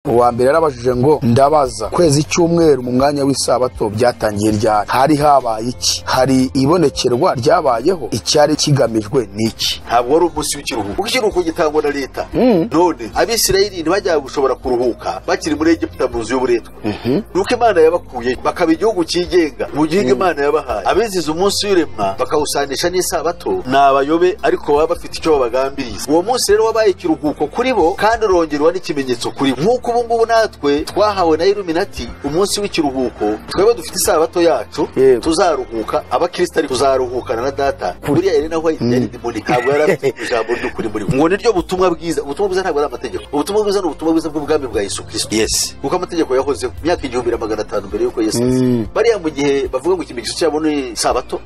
Uwa mbere yarabajije ngo ndabaza, kwezi icyumweru mu mwanya w'isabato byatangiye ryari? Hari habaye iki? Hari ibonekerwa ryabayeho? Icyari kigamijwe ni iki? Ntabwo wari umunsi w'ikiruhuko, kuko ikiruhuko gitangwa na leta. None Abisirayeli ntibajyaga gushobora kuruhuka bakiri muri Egiputa mu nzu y'uburetwa. Nuko Imana yabakuye bakaba igihugu cyigenga mu gihugu Imana yabahaye. Abiziza umunsi w'iremwa bakawusanisha n'isabato ni abayobe, ariko baba bafite icyo babagambiriye. Uwo munsi rero wabaye ikiruhuko kuri bo, kandi urongerwa n'ikimenyetso kuri bo. Nk'uko ubu ngubu natwe twahawe na Illuminati umunsi w'ikiruhuko, twebwe dufite isabato yacu tuzaruhuka. Abakristo ariko tuzaruhukana na data. Buriya Elena White yari demonic, ntabwo yari afite ijambo ry'ukuri muri we. Ngo niryo butumwa bwiza. Ubutumwa bwiza ntabwo ari amategeko. Ubutumwa bwiza ni ubutumwa bwiza bw'ubwami bwa Yesu Kristo. Yes, kuko amategeko yahozeho imyaka 1500 mbere y'uko Yesu aza. Bariya mu gihe bavuga ngo ikimenyetso cyabo ni sabato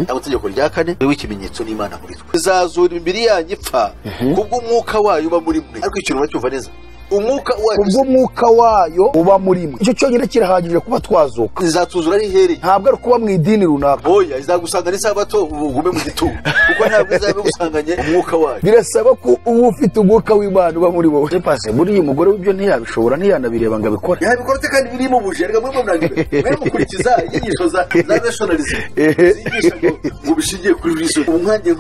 cyangwa itegeko rya kane, wewe ikimenyetso n'Imana muri twe. Izazura imibiri yanyu ipfa kubw'umwuka wayo uba muri mwe. Ariko ikintu uracyumva neza, umwuka wayo, kubw'umwuka wayo uba muri mwe, icyo cyonyine kirahagije kuba twazuka. Izatuzura ari ihereye. Ntabwo ari ukuba mu idini runaka. Oya, izagusanga n'isabato ugume mu gitugu, kuko ntabwo izaba igusanganye umwuka wayo. Birasaba ko uba ufite umwuka w'Imana uba muri wowe. Pase buriya umugore w'ibyo ntiyabishobora, ntiyanabireba ngo abikore. Yabikora ate kandi birimo buje? Reka mwe mwangiwe, mwe mukurikiza inyigisho za rationalism zigisha ngo bishingiye kuri reason. Ubu nkanjye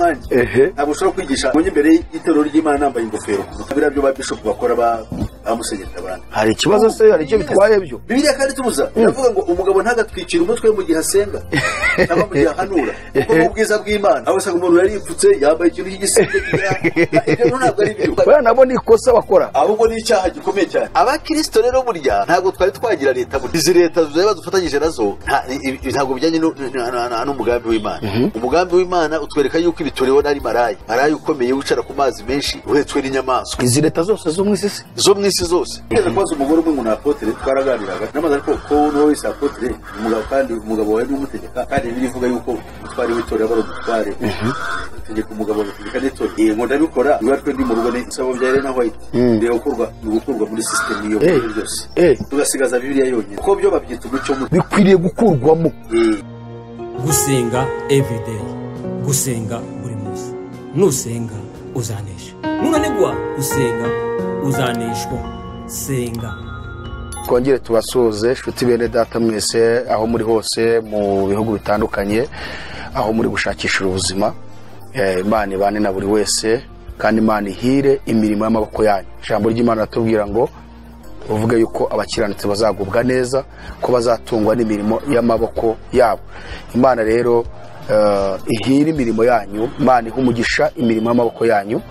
ntabwo ushobora kwigisha ngo njye imbere y'itorero ry'Imana nambaye ingofero, biriya byo ba bishop bakora ba bamusenyera abantu. Hari ikibazo se? Hari icyo bitwaye byo? Bibiliya kandi tubuza, iravuga ngo umugabo ntagatwikire umutwe mu gihe asenga cyangwa mu gihe ahanura, kuko mu bwiza bw'Imana aho usanga umuntu yaripfutse yambaye ikintu cy'igisenge, ibyo ntabwo ari byo. Buriya nabo ni ikosa bakora, ahubwo ni icyaha gikomeye cyane. Abakristo rero burya ntabwo twari twagira leta. Burya izi leta zaba dufatanyije nazo ntabwo bijyanye n'umugambi w'Imana. Umugambi w'Imana utwereka yuko ibitorewe ari maraya, maraya ukomeye wicara ku mazi menshi uhetswe n'inyamaswa. Izi leta zose zo mu isi se? Zo mu isi zose. Nigeze kubaza umugore umwe ngo ni apotre, twaraganiraga namaze, ariko ko n'uwo wese apotre umugabo, kandi umugabo wawe n'umutegeka, kandi Bibiliya ivuga yuko umutware w'itorero aba ari umutware utegeka umugabo agategeka n'itorero. Ngo ndabikora niba twe ndi mu rugo. Isabo bya Elena White birakorwa, ni gukurwa muri system iyo byose, tugasigaza Bibiliya yonyine, kuko byo babyita umuco muto. Bikwiriye gukurwamo. Gusenga everyday, gusenga buri munsi. Nusenga uzanesha, nunanigwa gusenga uzaneshwa. Senga. Twongere tubasuhuze inshuti bene data mwese aho muri hose mu bihugu bitandukanye, aho muri gushakisha ubuzima. Imana ibane na buri wese, kandi Imana ihire imirimo y'amaboko yanyu. Ijambo ry'Imana ratubwira ngo uvuge yuko abakiranutsi bazagubwa neza, ko bazatungwa n'imirimo y'amaboko yabo. Imana rero ihire imirimo yanyu, Imana ihe umugisha imirimo y'amaboko yanyu.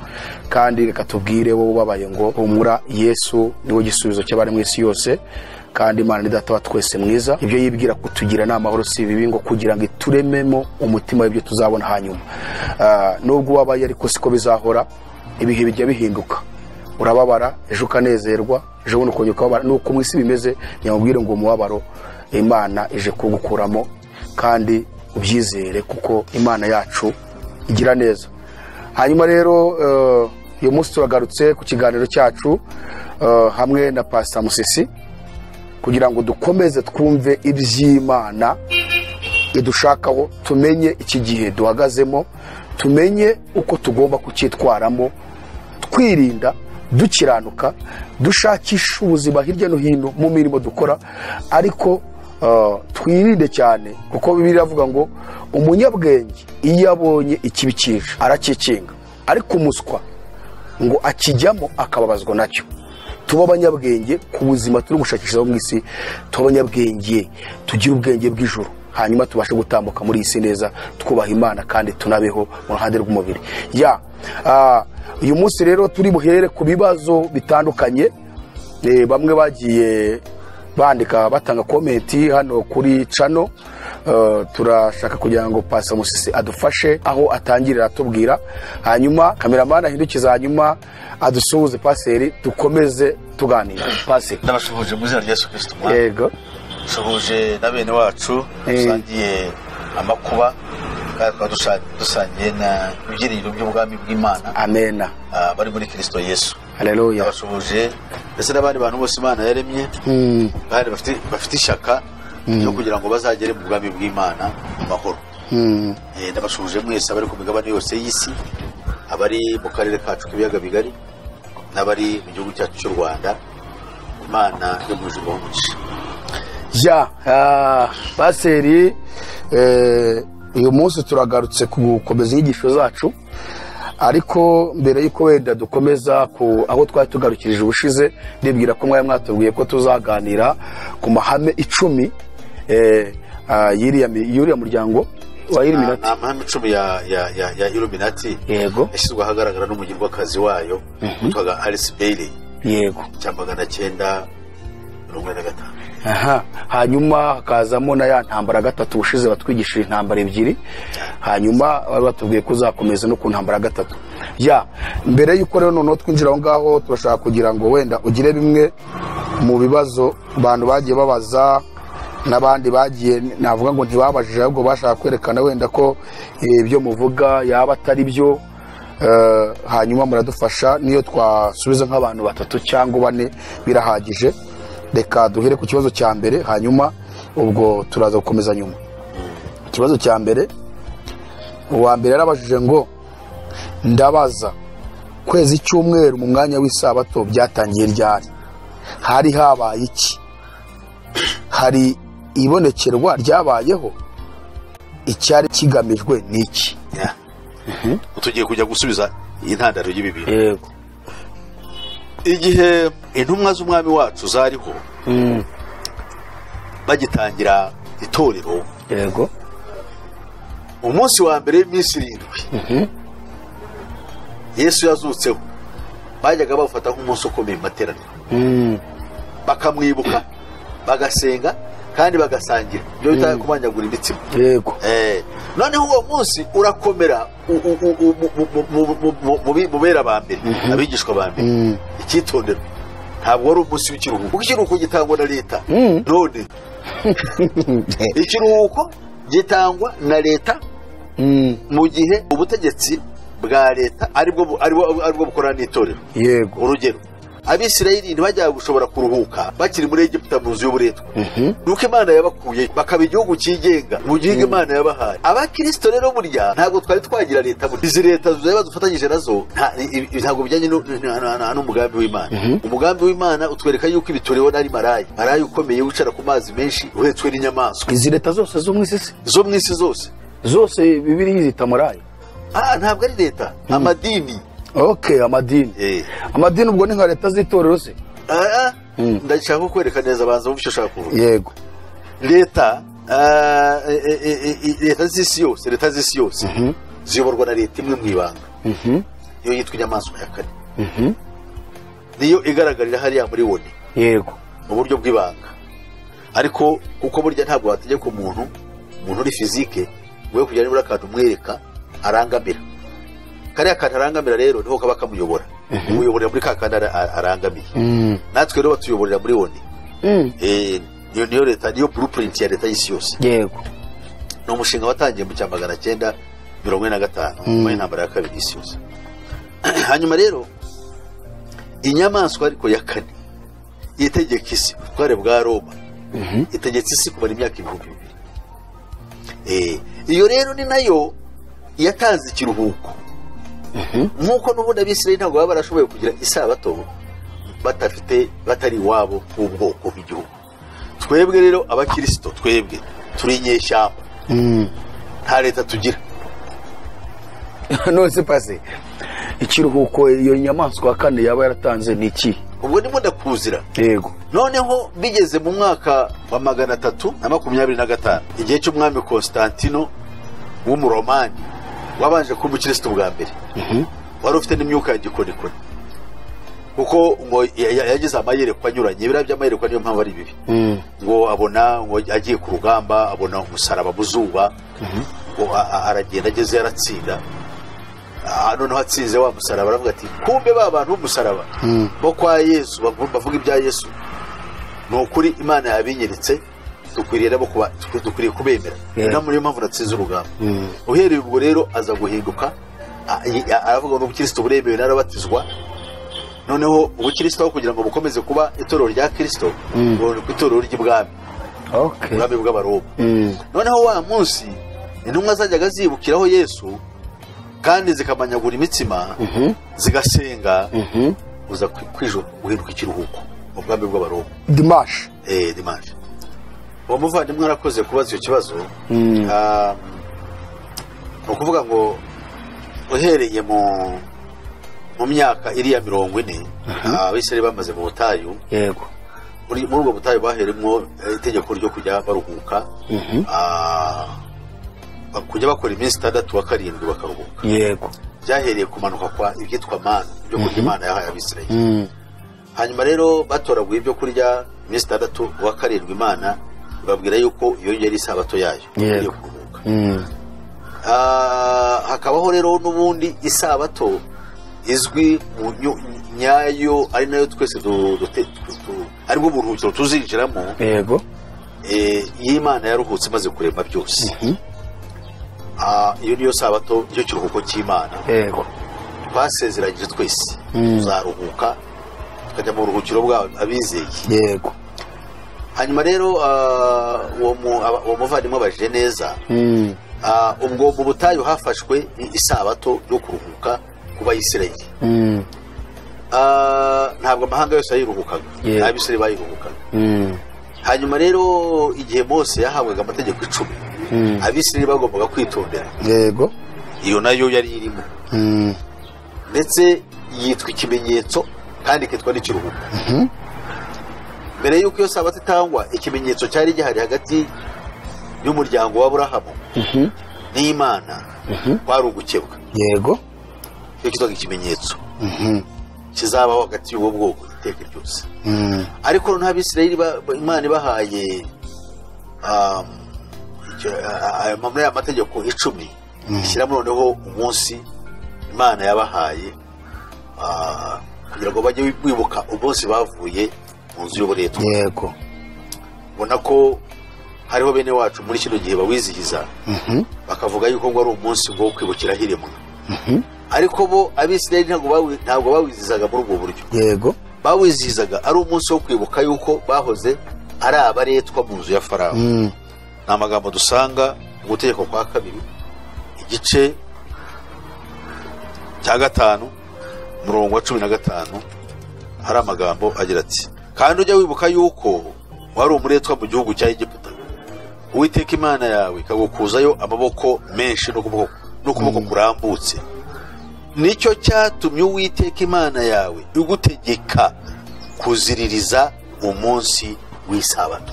Kandi reka tubwire wowe ubabaye ngo humura, Yesu niwe gisubizo cy'abari mu isi yose. Kandi Imana ni data wa twese mwiza, ibyo yibwira kutugira ni amahoro si ibibi, ngo kugira ngo iturememo umutima w'ibyo tuzabona hanyuma. Nubwo ubabaye ariko siko bizahora, ibihe bijya bihinduka. Urababara ejo ukanezerwa, ejo bundi ukongera ukababara. Nuko mu isi bimeze. Nyamubwire ngo umubabaro Imana ije kugukuramo, kandi ubyizere kuko Imana yacu igira neza. Hanyuma rero uyu munsi turagarutse ku kiganiro cyacu hamwe na Pastor Musisi, kugira ngo dukomeze twumve iby'Imana idushakaho, tumenye iki gihe duhagazemo, tumenye uko tugomba kucyitwaramo, twirinda, dukiranuka, dushakisha ubuzima hirya no hino mu mirimo dukora, ariko twirinde cyane, kuko Bibiliya iravuga ngo umunyabwenge iyo abonye ikibi kije arakikinga, ariko umuswa ngo akijyamo akababazwa nacyo. Tuba abanyabwenge ku buzima turi gushakisha mu isi, tuba abanyabwenge, tugire ubwenge bw'ijuru, hanyuma tubashe gutambuka muri iyi si neza, twubaha Imana kandi tunabeho mu ruhande rw'umubiri. Ya uyu munsi rero turi buhere ku bibazo bitandukanye. Bamwe bagiye bandika batanga comment hano kuri channel. Turashaka kugira ngo Pastor Musisi adufashe aho atangirira atubwira, hanyuma cameraman ahindukiza, hanyuma adusuhuze paseri, dukomeze tuganira. Paseri, ndabashuhuje mu izina rya Yesu Kristo. Yego. Shuhuje na bene wacu dusangiye amakuba, kandi tukaba dusangiye na ibyiringiro by'ubwami bw'Imana. Amena. Bari muri Kristo Yesu. Haleluya. Ndabashuhuje ndetse n'abandi bantu bose Imana yaremye, kandi bafite ishyaka ryo kugira ngo bazagere mu bwami bw'Imana mu mahoro. Ndabashuhuje mwese abari ku migabane yose y'isi, abari mu karere kacu k'ibiyaga bigari n'abari mu gihugu cyacu cy'u Rwanda. Imana yo mu ijuru ibahe. Ya paseri, uyu munsi turagarutse gukomeza inyigisho zacu, ariko mbere y'uko wenda dukomeza ku aho twari tugarukirije ubushize, ndibwira ko mwari mwatubwiye ko tuzaganira ku mahame 10 y'uriya muryango wa Illuminati. Amahame 10 ya Illuminati. Yego. Yashyizwe ahagaragara n'umugirwakazi wayo witwaga Alice Bailey. Yego. Cya 945. Aha, hanyuma hakazamo na ya ntambara gatatu. Ubushize batwigishije intambara 2, hanyuma bari batubwiye ko uzakomeza no ku ntambara gatatu. Ya mbere y'uko rero noneho twinjira aho ngaho, turashaka kugira ngo wenda ugire bimwe mu bibazo abantu bagiye babaza n'abandi bagiye, navuga ngo ntibabajije ahubwo bashaka kwerekana wenda ko ibyo muvuga yaba atari byo. Hanyuma muradufasha, niyo twasubiza nk'abantu 3 cyangwa 4 birahagije. Reka duhere ku kibazo cya mbere, hanyuma ubwo turaza gukomeza nyuma. Ikibazo cya mbere, uwa mbere yarabajije ngo ndabaza, kwezi cyumweru mu mwanya w'isabato byatangiye ryari? Hari habaye iki? Hari ibonekerwa ryabayeho? Icyari kigamijwe ni iki? Tugiye kujya gusubiza intandaro y'ibi bintu. Yego. Igihe intumwa z'umwami wacu zariho bagitangira itorero, yego, umunsi wa mbere w'iminsi 7 Yesu yazutseho, bajyaga bawufata nk'umunsi ukomeye mu materaniro, bakamwibuka, bagasenga kandi bagasangira, ibyo bita kumanyagura imitsima. Yego. Noneho uwo munsi urakomera mu bera ba mbere, abigishwa ba mbere. Icyitonderwa, ntabwo wari umunsi w'ikiruhuko, kuko ikiruhuko gitangwa na leta. None ikiruhuko gitangwa na leta mu gihe ubutegetsi bwa leta aribwo bukorana n'itorero. Yego. Urugero, Abisirayeli ntibajyaga gushobora kuruhuka bakiri muri Egiputa mu nzu y'uburetwa, nuko Imana yabakuye bakaba igihugu cyigenga mu gihugu Imana yabahaye. Abakristo rero burya ntabwo twari twagira leta, burya izi leta badufatanyije nazo ntabwo bijyanye n'umugambi w'Imana. Umugambi w'Imana utwereka yuko ibitorewe ari maraya, maraya ukomeye wicara ku mazi menshi uhetswe n'inyamaswa. Izi leta zose zo mu isi, zo mu isi zose zose Bibiliya zita maraya. Ntabwo ari leta, amadini. Okay, amadini. Amadini ubwo ni nka leta z'itorero se? Ndashaka kwereka neza abanza bumve icyo ushaka kuvuga. Yego. Leta leta z'isi yose, leta z'isi yose ziyoborwa na leta imwe mu ibanga. Iyo yitwa inyamaswa ya kane. Niyo igaragarira hariya muri woni. Yego. Mu buryo bw'ibanga. Ariko kuko burya ntabwo wategeka umuntu uri fizike we kujya nibura akantu umwereka arangamira. Kariya kantu arangamira rero niho kaba kamuyobora. Umuyoborera muri ka kandi arangamiye. Natwe rero batuyoborera muri woni. Niyo leta, niyo blueprint ya leta y'isi yose. Yego. Ni umushinga watangiye mu 1945 mu intambara ya kabiri y'isi yose. Hanyuma rero inyamaswa ariko ya kane itegeka isi, ubutware bwa Roma, itegetse isi kumara imyaka 2000. Iyo rero ni nayo yatanze ikiruhuko. Nkuko n'ubundi Abisirayeli ntabwo baba barashoboye kugira isabato batafite, batari iwabo bw'ubwoko bw'igihugu. Twebwe rero abakirisito, twebwe turi inyeshyamba, nta leta tugira. None se pase, ikiruhuko iyo nyamaswa kane yaba yaratanze ni iki? Ubwo ndimo ndakuzira. Yego. Noneho bigeze mu mwaka wa 325, igihe cy'umwami Constantino w'umuromani wabanje kuba umukristo bwa mbere, wari ufite n'imyuka ya gikonikoni, kuko ngo yagize amayerekwa anyuranye. Biriya by'amayerekwa niyo mpamvu ari bibi. Ngo abona ngo agiye ku rugamba, abona umusaraba mu zuba, ngo aragenda ageze yaratsinda. Noneho atsinze wa musaraba aravuga ati kumbe ba bantu b'umusaraba bo kwa Yesu bavuga ibya Yesu, ni ukuri Imana yabinyeretse, dukwiriye nabo kuba, dukwiriye kubemera. Niyo mpamvu natsinze urugamba. Uhereye ubwo rero aza guhinduka, aravuga ngo ubukristo buremewe, narabatizwa. Noneho ubukristo aho kugira ngo bukomeze kuba itorero rya Kristo, ngo ku itorero ry'ibwami, ubwami bw'Abaroma. Noneho wa munsi intumwa zajyaga zibukiraho Yesu kandi zikamanyagura imitsima, zigasenga, uza kwijoro guhinduka ikiruhuko. mu bwami bw'Abaroma. Dimanche. Dimanche. Uwo muvandimwe arakoze kubaza icyo kibazo. Ni ukuvuga ngo uhereye mu myaka iriya 40 Abisirayeli bamaze mu butayu. Yego. Muri ubwo butayu baheremo itegeko ryo kujya baruhuka, kujya bakora iminsi 6 wa 7 bakaruhuka. Yego. Byahereye kumanuka kwa ibyitwa manu, ibyo kurya Imana yahaye Abisirayeli. Hanyuma rero batoraguye ibyo kurya iminsi 6 wa 7, Imana ibabwira yuko iyo yari isabato yayo yo kuruhuka. Hakabaho rero n'ubundi isabato izwi mu nyayo, ari nayo twese aribwo buruhukiro tuzinjiramo. Yego. y'Imana yaruhutse imaze kurema byose. Iyo niyo sabato, nicyo kiruhuko cy'Imana. Yego. Twasezeranyije twese tuzaruhuka tukajya mu buruhukiro bwabo abizeye. Yego. Hanyuma rero uwo muvandimwe abajije neza. Ubwo mu butayu hafashwe isabato yo kuruhuka ku Bayisirayeli. Ntabwo amahanga yose yayiruhukaga, Abisirayeli bayiruhukaga. Hanyuma rero igihe Mose yahabwaga amategeko 10, Abisirayeli bagombaga kwitondera. Yego. Iyo nayo yari irimo. Ndetse yitwa ikimenyetso kandi ikitwa n'ikiruhuko. Mbere y'uko iyo sabato itangwa, ikimenyetso cyari gihari hagati y'umuryango wa Aburahamu n'Imana, kwari ugukebwa. Yego. Icyo kitwaga ikimenyetso kizabaho hagati y'ubwo bwoko iteka ryose. Ariko noneho Abisirayeli Imana ibahaye muri aya mategeko 10, ishyiramo noneho umunsi Imana yabahaye kugira ngo bajye bibuka umunsi bavuye mu nzu y'uburetwa. Yego. Ubona ko hariho bene wacu muri kino gihe bawizihiza, bakavuga yuko ngo ari umunsi wo kwibukiraho iremwa. Ariko bo Abisirayeli ntabwo bawizihizaga muri ubwo buryo. Yego. Bawizihizaga ari umunsi wo kwibuka yuko bahoze ari abaretwa mu nzu ya Farawo. Ni amagambo dusanga mu gutegeko kwa 2 igice cya 5 umurongo wa 15, hari amagambo agira ati: kandi ujya wibuka yuko wari umuretwa mu gihugu cya Egiputa, Uwiteka Imana yawe ikagukuzayo amaboko menshi n'ukuboko kurambutse. Nicyo cyatumye Uwiteka Imana yawe igutegeka kuziririza umunsi w'isabato.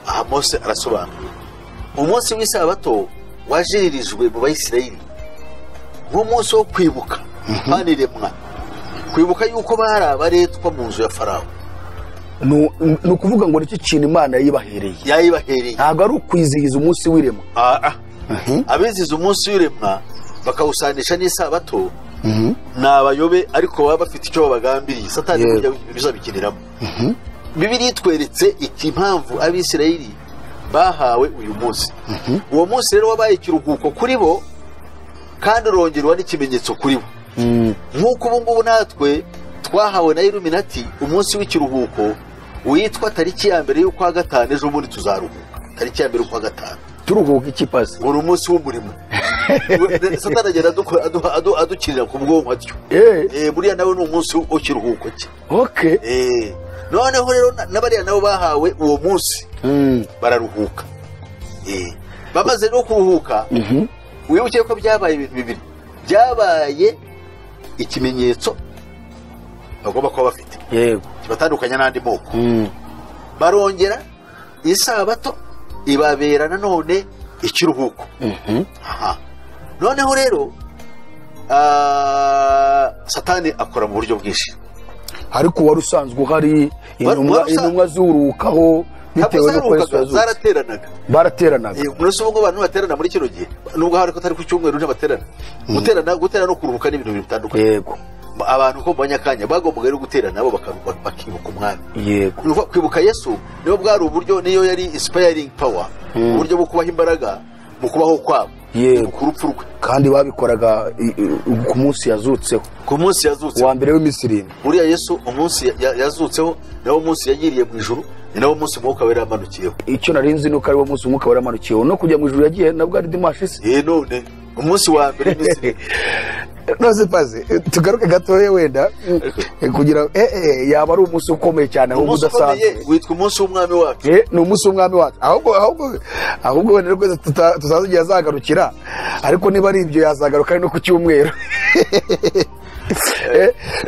Aha Mose arasobanura umunsi w'isabato wajiririjwe mu Bayisirayeli nk'umunsi wo kwibuka baniremwa, kwibuka yuko bari abaretwa mu nzu ya Farawo. Ni ukuvuga ngo nicyo kintu Imana yayibahereye. Ntabwo ari ukwizihiza umunsi w'iremwa. Abizihiza umunsi w'iremwa bakawusanisha n'isabato ni abayobe, ariko baba bafite icyo babagambiriye. Satani burya bizabikiniramo. Bibiliya itweretse impamvu Abisirayeli bahawe uyu munsi. Uwo munsi rero wabaye ikiruhuko kuri bo, kandi urongerwa n'ikimenyetso kuri bo. Nk'uko ubu ngubu natwe twahawe na Illuminati umunsi w'ikiruhuko witwa tariki ya 1 y'ukwa 5, ejo bundi tuzaruhuka tariki ya 1 y'ukwa 5. Turuhuka iki pasi? Uri umunsi w'umurimo. Satani agenda adukirira ku bwonko atyo. Buriya nawe ni umunsi w'ikiruhuko cye. Okay. Noneho rero n'abariya nabo bahawe uwo munsi bararuhuka. Bamaze no kuruhuka, wibuke ko byabaye ibintu bibiri. Byabaye ikimenyetso bagomba kuba bafite. Yego. Kibatandukanya n'andi moko. Barongera isabato ibabera nanone ikiruhuko. Noneho rero Satani akora mu buryo bwinshi. Ariko wari usanzwe uhari, intumwa zurukaho bitewe n'uko Yesu yazutse. Zarateranaga. Barateranaga. Umunsi umwe abantu baterana muri kino gihe, nubwo hari ko atari ku cyumweru ntibaterana. Guterana no kuruhuka ni ibintu bitandukanye. Yego. Abantu ko banyakanya bagombaga rero guterana nabo bakibuka umwami. Yego. Kwibuka Yesu niyo bwari uburyo, niyo yari inspiring power, uburyo bwo kubaha imbaraga mu kubaho kwabo. Yego. Ku rupfu rwe. Kandi babikoraga ku munsi yazutseho. Ku munsi yazutseho. Wa mbere w'iminsi 7. Buriya Yesu umunsi yazutseho nawo munsi yagiriye mu ijuru, ni nawo munsi Umwuka Wera yamanukiyeho. Icyo narinzi nuko ari wo munsi Umwuka Wera yamanukiyeho. No kujya mu ijuru yagiye nabwo ari dimanche se. None umunsi wa mbere w'iminsi 7. Nose paze tugaruke gatoya wenda kugira yaba ari umunsi ukomeye cyane ahubwo Umunsi ukomeye udasanzwe. witwa umunsi w'umwami wacu. Ni umunsi w'umwami wacu, ahubwo wenda rwose tutazi igihe azagarukira, ariko niba ari ibyo yazagaruka ari no ku cyumweru.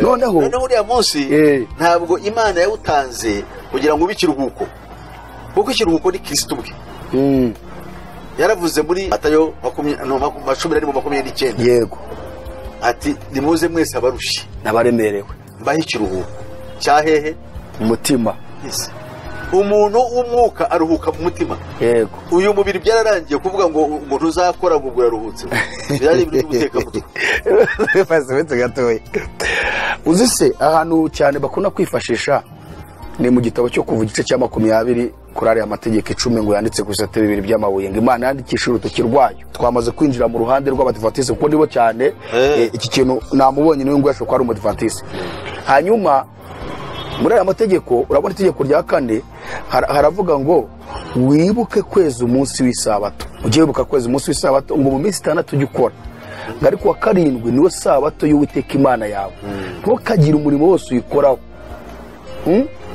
Noneho Noneho uriya munsi ntabwo Imana yawutanze kugira ngo ube ikiruhuko, kuko ikiruhuko ni Kristo ubwe. Yaravuze muri Matayo 11:29. Yego. Ati nimuze mwese abarushye n'abaremerewe mbahe ikiruhuko cya hehe? Umutima. Yes. Umuntu w'umwuka aruhuka mu mutima. Yego. Uyu mubiri byararangiye kuvuga ngo ntuzakora ngo uraruhutse, byari ibintu by'ubutekamutwe. Bose gatoya. Uzi se ahantu cyane bakunda kwifashisha ni mu gitabo cyo Kuva igice cya 20 kuri ariya mategeko 10 ngo yanditse ku bisate bibiri by'amabuye, ngo Imana yandikisha urutoki rwayo. Twamaze kwinjira mu ruhande rw'Abadivantisite kuko nibo cyane iki kintu namubonye niwe ngo yashobora kuba ari Umudivantiste. Hanyuma muri aya mategeko urabona itegeko rya 4 haravuga ngo wibuke kweza umunsi w'isabato. Ujye wibuka kweza umunsi w'isabato ngo mu minsi 6 ujye ukora, ngo ariko wa 7 niwe sabato y'Uwiteka Imana yawe, ntukagire umurimo wose uyikoraho,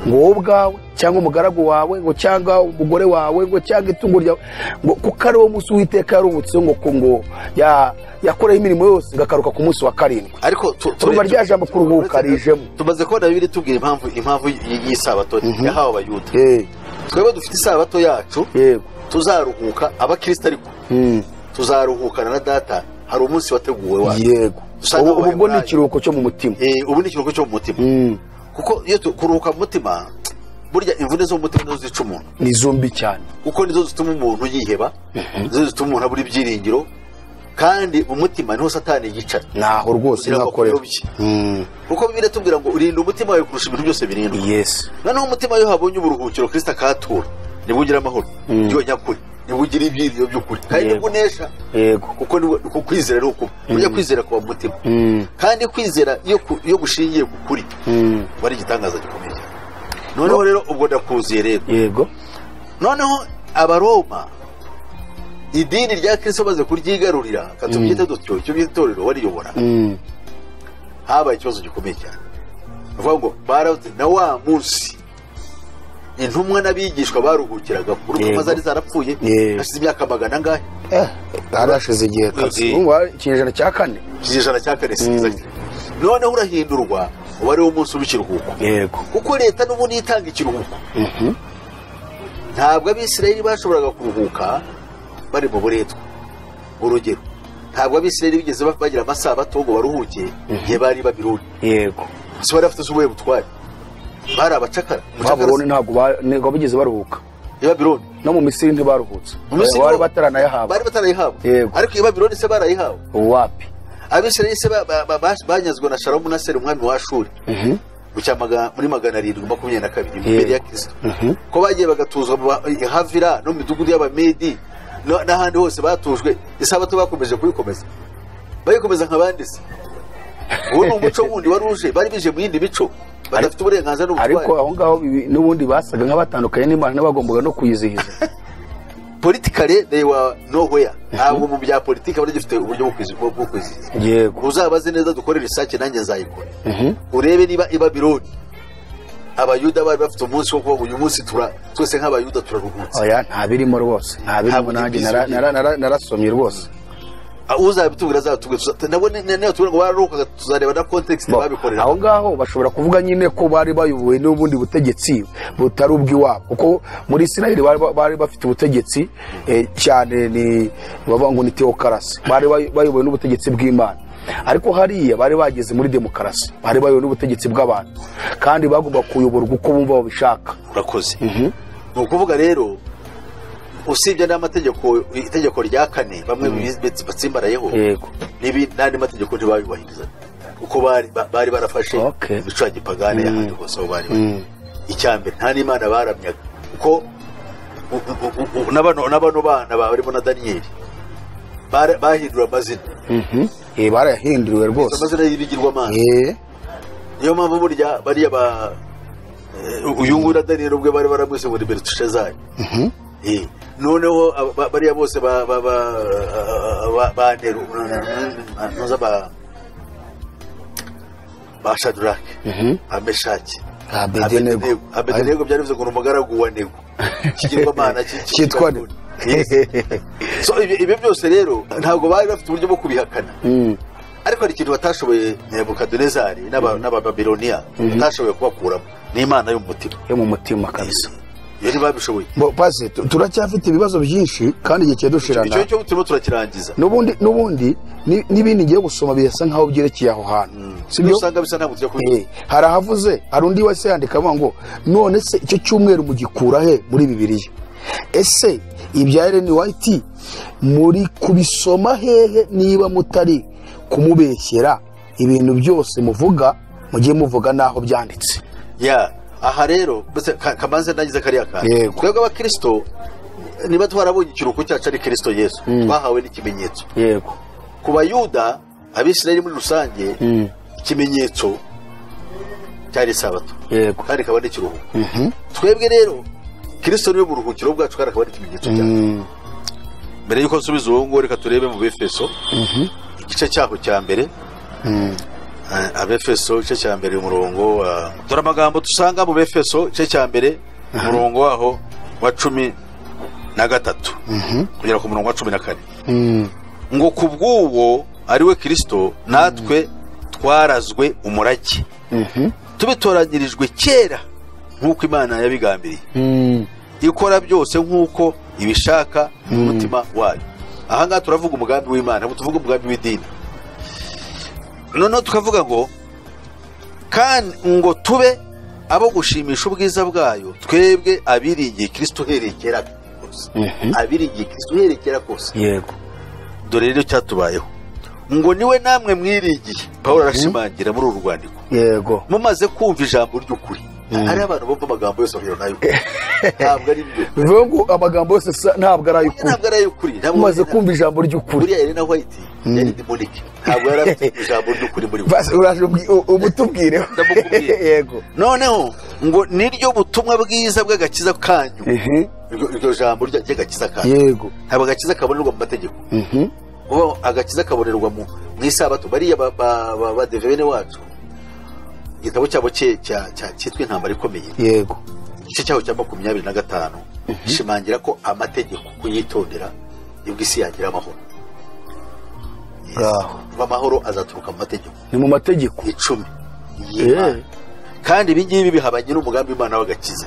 ngo wowe ubwawe cyangwa umugaragu wawe ngo cyangwa umugore wawe ngo cyangwa itungo ryawe, ngo kuko ari wo munsi Uwiteka yaruhutse, ngo yakoreho imirimo yose ngakaruka ku munsi wa 7. Ariko urumva rya jambo kuruhuka rijemo. Tumaze kubona Bibiliya itubwira impamvu y'isabato yahawe Abayuda. Twebwe dufite isabato yacu. Yego. Tuzaruhuka abakristo, ariko tuzaruhukana na data. Hari umunsi wateguwe wacu. Yego. Ubu ni ikiruhuko cyo mu mutima. Ubu ni ikiruhuko cyo mu mutima. Kuko iyo kuruhuka mu mutima, burya imvune zo mu mutima nizo zica umuntu. Ni zombi cyane. Kuko nizo zituma umuntu yiheba, nizo zituma umuntu abura ibyiringiro, kandi mu mutima niho Satani yicara. Naho rwose nakorera. Kuko Bibiliya itubwira ngo urinda umutima wawe kurusha ibintu byose birindwa. Yes. Noneho umutima wawe habonye uburuhukiro Kristo akahatura, nibwo ugira amahoro, byo nyakuri, nibwo ugira ibyiringiro by'ukuri, kandi nibwo unesha. Yego. Kuko nibwo kwizera ari uko. Burya kwizera kuba mu mutima. Kandi kwizera iyo gushingiye ku kuri, wari igitangaza gikomeye cyane. Noneho rero ubwo ndakuziye rero. Yego. Noneho Abaroma idini rya Kristo baze kuryigarurira, katubyite dutyo, icyo by'itorero wariyobora. Habaye ikibazo gikomeye cyane. Bavuga ngo baravuze na wa munsi intumwa n'abigishwa baruhukiraga, urumva zari zarapfuye hashize imyaka magana angahe? Harashize igihe kabisa. Urumva ikinyejana cya 4. Ikinyejana cya 4. Noneho urahindurwa wari wo munsi w'ikiruhuko. Yego. Kuko leta n'ubundi itanga ikiruhuko. Ntabwo Abisirayeli bashoboraga kuruhuka bari mu buretwa. Urugero, ntabwo Abisirayeli bigeze bagira amasabato ngo baruhuke igihe bari Babironi. Yego. Se bari bafite ubuhe butware? Bari abacakara. Babironi ntabwo bigeze baruhuka. I Babironi no mu Misiri ntibaruhutse. Bari bataranayahabwa. Bari batarayihabwa. Yego. Ariko i Babironi se barayihawe. Wapi? Abisirayeli se banyazwe na Shalom-Naseri umwami wa Ashuri. Muri 722 mbere ya Kristo. Ko bagiye bagatuzwa mu Havira no mu midugudu y'Abamedi n'ahandi hose batujwe, isabato bakomeje kuyikomeza. Bayikomeza nk'abandi se. Uwo ni umuco wundi wari uje, bari bije mu yindi mico badafite uburenganzira n'ubutware. Ariko aho ngaho n'ubundi basaga nk'abatandukanye n'Imana, n'abagombaga no kuyizihiza. Politically they were nowhere. Ntabwo mu bya politiki bari gifite uburyo bwo kwizihiza. Yego. Uzabaze neza dukore research nanjye nzayikora. Urebe niba i Babironi Abayuda bari bafite umunsi wo kuvuga uyu munsi twese nk'Abayuda turaruhutse. Oya, nta birimo rwose. Nta birimo, nanjye narasomye rwose. Uzabitubwira azatubwira. Nabone niyo tubwira ngo bararuhukaga, tuzareba na context babikorera. Aho ngaho bashobora kuvuga nyine ko bari bayobowe n'ubundi butegetsi butari ubw'iwabo, kuko muri Isirayeli bari bafite ubutegetsi cyane, ni bavuga ngo ni theocracy, bari bayobowe n'ubutegetsi bw'Imana. Ariko hariya bari bageze muri demokarasi, bari bayobowe n'ubutegetsi bw'abantu, kandi bagomba kuyoborwa uko bumva babishaka. Urakoze. Ni ukuvuga rero usibye n'amategeko, itegeko rya 4 bamwe batsimbarayeho, n'andi mategeko ntibayubahiriza kuko bari barafashe imico ya gipagane y'ahandi hose aho bari bari. Icya mbere nta n'Imana baramyaga, kuko n'abano bana barimo na Daniyeli bahindura amazina. Barayahinduriwe rwose amazina y'ibigirwamana. Niyo mpamvu burya bariya uyu nguyu na Daniyeli ubwe bari baramwise ngo ni Beluteshazari. Noneho bariya bose ba Nero Ba Shadrake, ba Meshaki, Abedenego. Abedenego byari bivuze ngo ni umugaragu wa Nego, ikigirwamana cyitwa Nego. So ibyo byose rero ntabwo bari bafite uburyo bwo kubihakana. Ariko hari ikintu batashoboye, Nebukadinezari n'Abababiloniya batashoboye kubakuramo, ni Imana yo mu mutima. Yo mu mutima kabisa. Iyo ntibabishoboye. Bo pasi turacyafite ibibazo byinshi kandi igihe kidushirana. Icyo cyo turimo turakirangiza. N'ubundi n'ibindi ngiye gusoma bisa nkaho byerekeye aho hantu. Sibyo? Usanga bisa ntabwo tujya kubi. Hari ahavuze, hari undi wese yandika avuga ngo none se icyo cyumweru mugikura he muri Bibiliya? Ese ibya Ellen White muri kubisoma hehe niba mutari kumubeshyera? Ibintu byose muvuga mujye muvuga naho byanditse. Ya, aha rero kamanze nagize kariya kantu. Twebwe abakristo niba twarabonye ikiruhuko cyacu ari Kristo Yesu, twahawe n'ikimenyetso. Yego. Ku Bayuda, Abisirayeli muri rusange, ikimenyetso cyari Isabato. Yego. Kandi kaba n'ikiruhuko. Twebwe rero Kristo niwe buruhukiro bwacu kandi akaba n'ikimenyetso cyacu. Mbere yuko nsubiza uwo ngo reka turebe mu Befeso. Igice cyaho cya mbere. Abefeso igice cya mbere umurongo wa dore amagambo dusanga mu Befeso igice cya mbere umurongo waho wa 13 kugera ku murongo wa 14. Ngo kubw'uwo ari we Kristo natwe twarazwe umurage, tubitoranyirijwe kera nk'uko Imana yabigambiriye, ikora byose nk'uko ibishaka mu mutima wayo. Aha ngaha turavuga umugambi w'Imana, ntabwo tuvuga umugambi w'idini. Noneho tukavuga ngo kandi ngo tube abo gushimisha ubwiza bwayo, twebwe abiringiye Kristo uhereye kera kose. Abiringiye Kristo uhereye kera kose. Yego. Dore rero cyatubayeho ngo niwe namwe mwiringiye. Pawulo arashimangira muri uru rwandiko. Yego. Mumaze kumva ijambo ry'ukuri. Hari abantu bumva amagambo yose bakabona nayo. Ntabwo ari byo. Bivuga ngo amagambo yose ntabwo ari ay'ukuri. Ntabwo ari ay'ukuri. Mumaze kumva ijambo ry'ukuri. Buriya Elena White yari demonic. Ntabwo yari afite ijambo ry'ukuri muri we. Uraje ubutubwire. Ndamukubwira. Yego. Noneho ngo niryo butumwa bwiza bw'agakiza kanyu. Iryo jambo ry'agakiza kanyu. Yego. Ntabwo agakiza kabonerwa mu mategeko. Kuba agakiza kabonerwa mu Isabato. Bariya ba devene wacu. Igitabo cyabo cyitwa Intambara Ikomeye. Yego. Igice cyaho cya 25 gishimangira ko amategeko kuyitondera nibwo isi yagira amahoro. Amahoro azaturuka mu mategeko. Ni mu mategeko 10. Kandi ibi ngibi bihabanye n'umugambi w'Imana w'agakiza.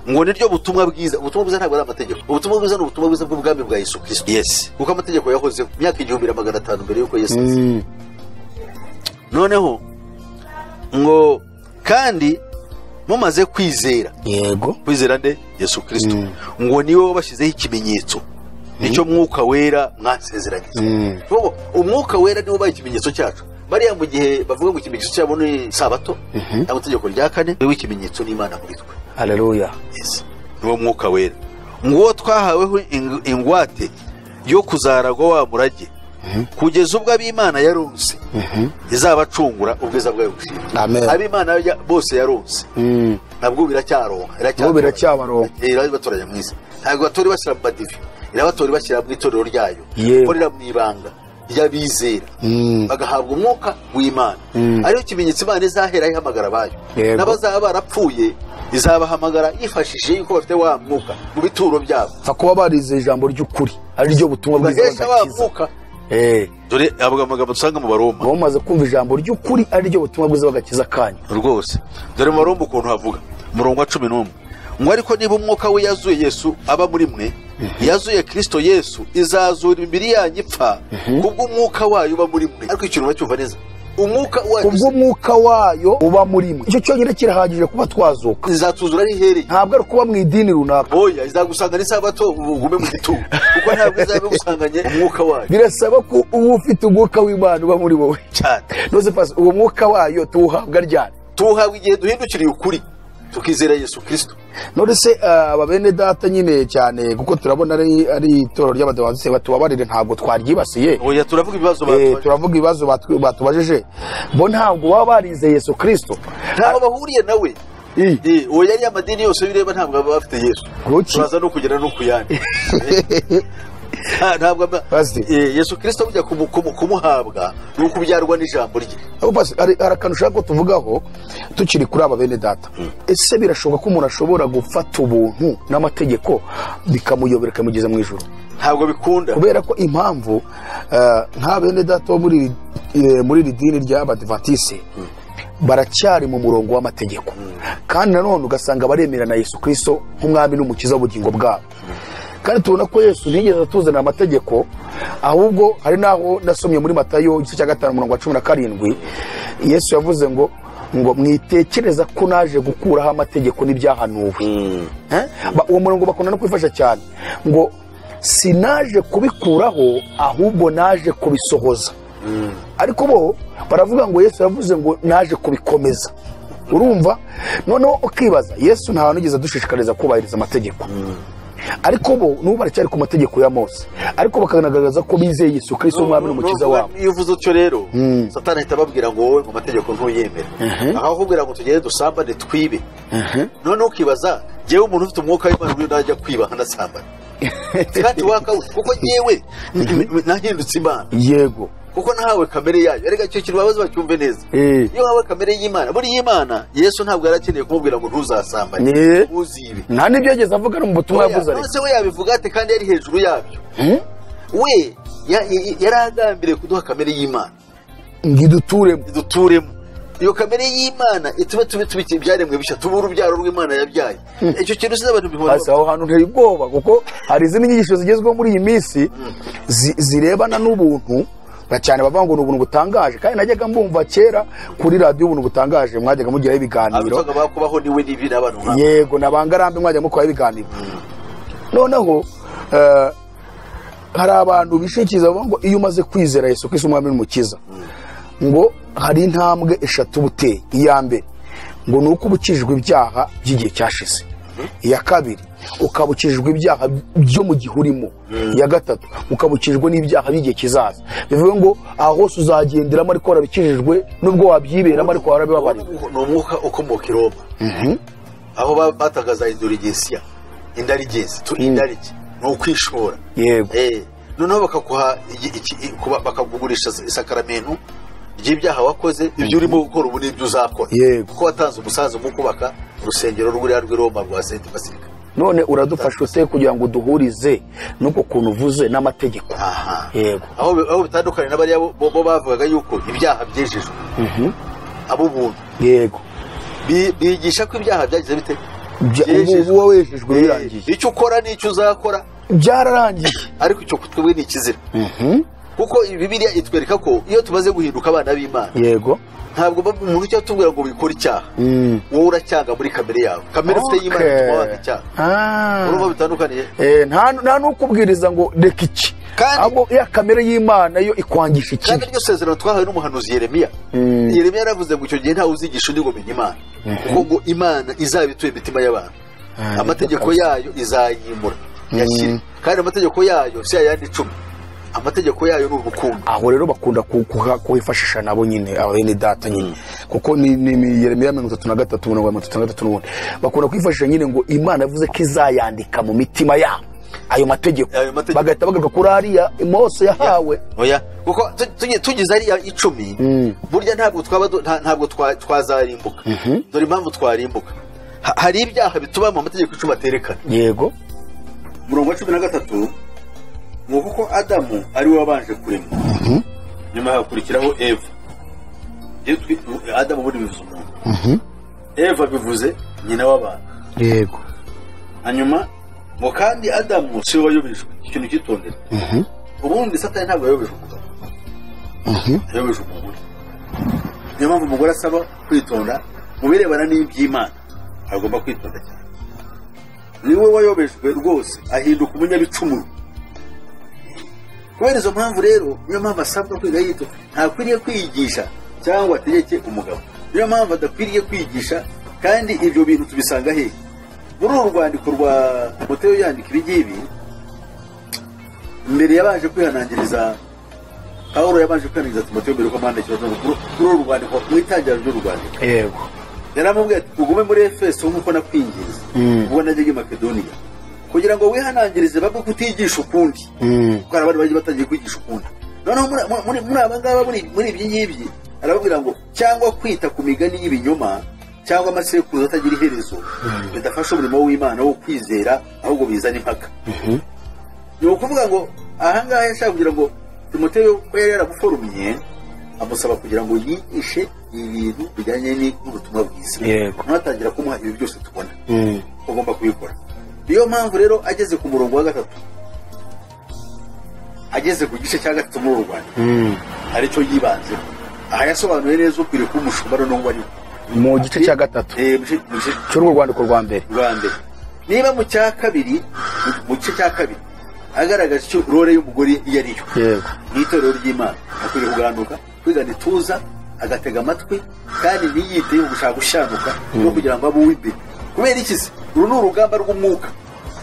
Ngo niryo butumwa bwiza. Ubutumwa bwiza ntabwo ari amategeko. Ubutumwa bwiza ni ubutumwa bwiza bw'ubwami bwa Yesu Kristo. Yes. Kuko amategeko yahozeho imyaka 1500 mbere yuko Yesu aza. Noneho ngo kandi mumaze kwizera. Yego. Kwizera nde? Yesu Kristo. Ngo niwe wabashyizeho ikimenyetso. Nicyo Mwuka Wera mwasezeranyije. Kuko Umwuka Wera niwe ubaye ikimenyetso cyacu. Bariya mu gihe bavuga ngo ikimenyetso cyabo ni Sabato, cyangwa itegeko rya kane, niwe ikimenyetso n'Imana muri twe. Haleluya. Yes. Niwo Mwuka Wera. Ngo twahaweho ingwate yo kuzaragwa wa murage. Kugeza ubwo ab'Imana yaronse izabacungura ubwiza bwayo bushimwa. Ab'Imana bose yaronse nabwo biracyaronka, biracyabaronka, irabatoranya mu isi. Ntabwo batora bashyira mu badive, irabatora bashyira mu itorero ryayo, ikorera mu ibanga ry'abizera, bagahabwa umwuka w'Imana. Ariyo kimenyetso Imana izahera ihamagara abayo. N'abazaba barapfuye izabahamagara yifashishije yuko bafite wa mwuka mu bituro byabo. Fa kuba barize ijambo ry'ukuri ari ryo butumwa bwiza bw'agakiza. Dore amagambo dusanga mu Baroma. Bamaze kumva ijambo ry'ukuri ari ryo butumwa bwiza bw'agakiza kanyu. Rwose. Dore mu Baroma ukuntu havuga umurongo wa 11. Ngo ariko niba umwuka we yazuye Yesu aba muri mwe, yazuye Kristo Yesu, izazura imibiri yanyu ipfa kubw'umwuka wayo uba muri mwe. Ariko ikintu bacyumva neza. Umwuka wayo, kubw'umwuka wayo uba muri mwe. Icyo cyonyine kirahagije kuba twazuka. Izatuzura ari ihereye. Ntabwo ari kuba mu idini runaka. Oya, izagusanga n'isabato ugume mu gitugu. Kuko ntabwo izaba igusanganye umwuka wayo. Birasaba ko uba ufite umwuka w'Imana uba muri wowe. Cyane. Nose pasi uwo mwuka wayo tuwuhabwa ryari? Tuwuhabwa igihe duhindukiriye ukuri, tukizera Yesu Kristo. None se aba bene data nyine cyane kuko turabona ari itorero ry'abadivantiste batubabarire ntabwo twaryibasiye. Oya, turavuga ibibazo batubajije. Turavuga ibibazo batubajije. Bo ntabwo baba barizeye Yesu Kristo. Ntabwo bahuriye nawe. Oya, yari amadini yose bireba ntabwo baba bafite Yesu. Turaza no kugera no kuyandi. Ntabwo Yesu Kristo bujya kumuhabwa ni ukubyarwa n'ijambo rye. Hari akantu ushaka ko tuvugaho tukiri kuri aba bene data. Ese birashoboka ko umuntu ashobora gufata ubuntu n'amategeko bikamuyobora bikamugeza mu ijuru? Ntabwo bikunda. Kubera ko impamvu nka bene data bo muri iri dini ry'Abadivantiste baracyari mu murongo w'amategeko, kandi nanone ugasanga baremera na Yesu Kristo nk'umwami n'umukiza w'ubugingo bwabo. Kandi tubona ko Yesu ntiyigeze atuzanira amategeko, ahubwo hari naho nasomye muri Matayo igice cya 5 umurongo wa 17, Yesu yavuze ngo mwitekereza ko naje gukuraho amategeko n'ibyahanuwe. Uwo murongo bakunda no kwifasha cyane, ngo sinaje kubikuraho ahubwo naje kubisohoza. Ariko bo baravuga ngo Yesu yavuze ngo naje kubikomeza. Urumva? Noneho ukibaza, Yesu nta hantu yigeze adushishikariza kubahiriza amategeko. Ariko bo n'ubu baracyari ku mategeko ya Mose, ariko bakanagaragaza ko bizeye Yesu Kristo umwami n'umukiza wabo. Iyo uvuze utyo rero, Satani ahita ababwira ngo wowe mu mategeko ntuyemera, akakubwira ngo tugende dusambane twibe. Noneho ukibaza, jyewe umuntu ufite umwuka w'Imana uri najya kwiba nkanasambana, kandi kuko jyewe nahindutse Imana. Yego, kuko nahawe kamere yayo. Erega icyo kintu babaza bacyumve neza. Iyo wahawe kamere y'Imana, buri y'Imana, Yesu ntabwo yarakeneye kumubwira ngo ntuzasambane, uzibe. Nta n'ibyo yigeze avuga no mu butumwa yavuze. Ariko se we yabivuga ate kandi yari hejuru yabyo? We yaragambiriye kuduha kamere y'Imana ngo iduturemo. Iyo kamere y'Imana itube tube ibyaremwe bishya, tube urubyaro rw'Imana yabyaye. Icyo kintu siza abantu bihora. Aho hantu nteye ubwoba, kuko hari izindi nyigisho zigezweho muri iyi minsi zirebana n'ubuntu cyane, bavuga ngo ni ubuntu butangaje. Kandi najyaga mbumva kera kuri radiyo ubuntu butangaje, mwajyaga mugiraho ibiganiro. Bakubaho niwe n'ibi n'abantu nk'abo. Yego, nabangarambe mwajya mukora ibiganiro. Noneho hari abantu bishikiza bavuga ngo iyo umaze kwizera Yesu Kristo umwami n'umukiza, ngo hari intambwe eshatu buteye. Iya mbere ngo ni uko ubukijwe ibyaha by'igihe cyashize. Iya kabiri ukabukijwe ibyaha byo mu gihe urimo. Iya gatatu ukabukijwe n'ibyaha by'igihe kizaza. Bivuga ngo aho hose uzagenderamo ariko warabikijijwe, nubwo wabyiberamo ariko warabibabariwe. Ni umwuka ukomoka i Roma, aho batagaza indurigensiya, indarigensi, tu indarike, ni ukwishora. Yego. Noneho bakaguha bakakugurisha isakaramento ry'ibyaha wakoze, ibyo urimo gukora ubu n'ibyo uzakora, kuko watanze umusanzu mu kubaka urusengero rw'uriya rw'i Roma rwa Saint Basilica. None uradufasha ute kugira ngo uduhurize n'uko kuntu uvuze n'amategeko? Yego. Aho bitandukanye n'abariya bo bavugaga yuko ibyaha byejejwe ab'ubuntu. Yego. Bigisha ko ibyaha byagize bite? Ubu wejejwe birangiye. Icyo ukora n'icyo uzakora byararangiye, ariko icyo twebwe ni ikizira. Kuko Bibiliya itwereka ko iyo tumaze guhinduka abana b'Imana, yego, ntabwo umuntu icyo atubwira ngo bikore icyaha, wowe uracyanga muri kamere yawe. Kamere ufite y'Imana ituma wanga icyaha. Urumva bitandukaniye? Nta n'ukubwiriza ngo reka iki, ahubwo ya kamere y'Imana yo ikwangisha iki. Kandi iryo sezerano twahawe n'umuhanuzi Yeremiya. Yeremiya yaravuze ngo icyo gihe ntawe uzigisha undi ngo menye Imana, kuko ngo Imana izaba ituye imitima y'abantu, amategeko yayo izayimura yashyire, kandi amategeko yayo si ayandi 10, amategeko yayo ni urukundo. Aho rero bakunda kuhifashisha nabo nyine abene data nyine, kuko ni Yeremiya 33 umurongo wa 33 n'ubundi bakunda kwifashisha nyine ngo Imana yavuze ko izayandika mu mitima yabo ayo mategeko, bagahita bagaruka kuri ariya Mose yahawe. Oya, kuko tugize ariya 10 burya ntabwo twaba ntabwo twazarimbuka. Dore impamvu twarimbuka, hari ibyaha bituma mu mategeko 10 aterekana. Yego. Umurongo wa 13 ngo kuko Adamu ari we wabanje kuremwa, nyuma hakurikiraho Eva. Adamu ubundi bivuze umuntu, Eva bivuze nyina w'abantu. Yego. Hanyuma ngo kandi Adamu si we wayobejwe, ikintu cyitondera. Ubundi Satani ntabwo yayobejwe umugabo, yayobejwe umugore. Niyo mpamvu umugore asaba kwitonda mu birebana n'iby'Imana, agomba kwitonda cyane. Niwe wayobejwe rwose, ahinduka umunyabicumuro. Kubera izo mpamvu rero, niyo mpamvu asabwa kwiga yito, ntakwiriye kwiyigisha cyangwa ategeke umugabo. Niyo mpamvu adakwiriye kwigisha, kandi ibyo bintu tubisanga hehe? Muri uru rwandiko rwa Timoteyo yandika ibi ngibi, mbere yabanje kwihanangiriza Pawulo, yabanje kwihanangiriza Timoteyo mbere ko amwandikira kuri uru rwandiko, mu itangira ry'uru rwandiko. Yego. Yaramubwiye ati ugume muri Efeso nk'uko nakwinginze ubwo najyaga i Makedoniya, Kugira ngo wihanangirize bamwe kutigisha ukundi, kuko hari abandi bagiye batangiye kwigisha ukundi. Noneho muri aba ngaba, muri ibyi ngibyi, arababwira ngo cyangwa kwita ku migani y'ibinyoma cyangwa amasekuruza atagira iherezo, bidafasha umurimo w'Imana wo kwizera, ahubwo bizana impaka. Ni ukuvuga ngo ahangaha yashaka kugira ngo Timoteyo, ko yari yaramuforumiye, amusaba kugira ngo yigishe ibintu bijyanye n'ubutumwa bwiza. Ntatangira kumuha ibi byose tubona ugomba kubikora. Niyo mpamvu rero ageze ku murongo wa 3, ageze ku gice cya 3 muri uru Rwanda, aricyo yibanzeho. Aha yasobanuye neza ukwiriye kuba umushumba noneho wari mu gice cya 3 cy'urwo rwandiko rwa mbere. Niba mu cya 2, mu gice cya 2 agaragaza icyo role y'umugore iyo ari yo mu itorero ry'Imana, akwiriye kuganduka, kwigana ituza, agatega amatwi, kandi ntiyite gushaka gushyanuka no kugira ngo abe uw'imbere. Kubera iki se? Uru ni urugamba rw'umwuka,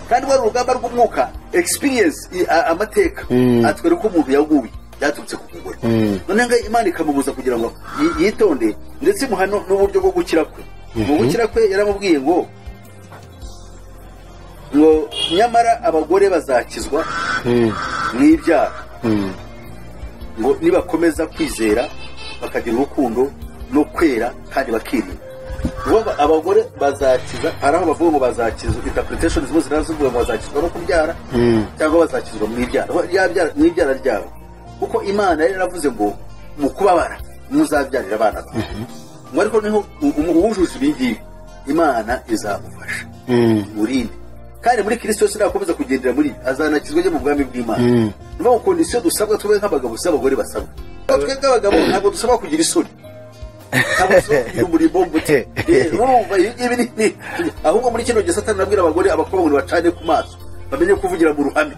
kandi rwari urugamba rw'umwuka. Experience, amateka atwereka ko umuntu yaguye byaturutse ku mugore. Noneho Imana ikamubuza kugira ngo yitonde, ndetse imuha n'uburyo bwo gukira kwe. Mu gukira kwe yaramubwiye ngo nyamara abagore bazakizwa n'ibyaha, ngo nibakomeza kwizera bakagira urukundo no kwera kandi bakirinda. Abagore bazakiza, hari aho bavuga ngo bazakizwa, interpretation zimwe ziravuga ngo bazakizwa no kubyara cyangwa bazakizwa mu ibyara ryabo, kuko Imana yari yaravuze ngo mu kubabara muzabyarira abana bawe. Ngo ariko niho uwujuje ibi ngibi Imana izamufasha murinde, kandi muri Kristo Yesu nakomeza kugendera muri azanakizwa ajye mu bwami bw'Imana. Niyo condition dusabwa tube nk'abagabo, si abagore basabwa. Twebwe abagabo ntabwo dusabwa kugira isoni, ntabwo dusabwa kugira umurimo muke. Urumva ibi ni ahubwo muri kino gihe Satani arabwira abagore, abakobwa ngo bacane ku maso, bamenye kuvugira mu ruhame.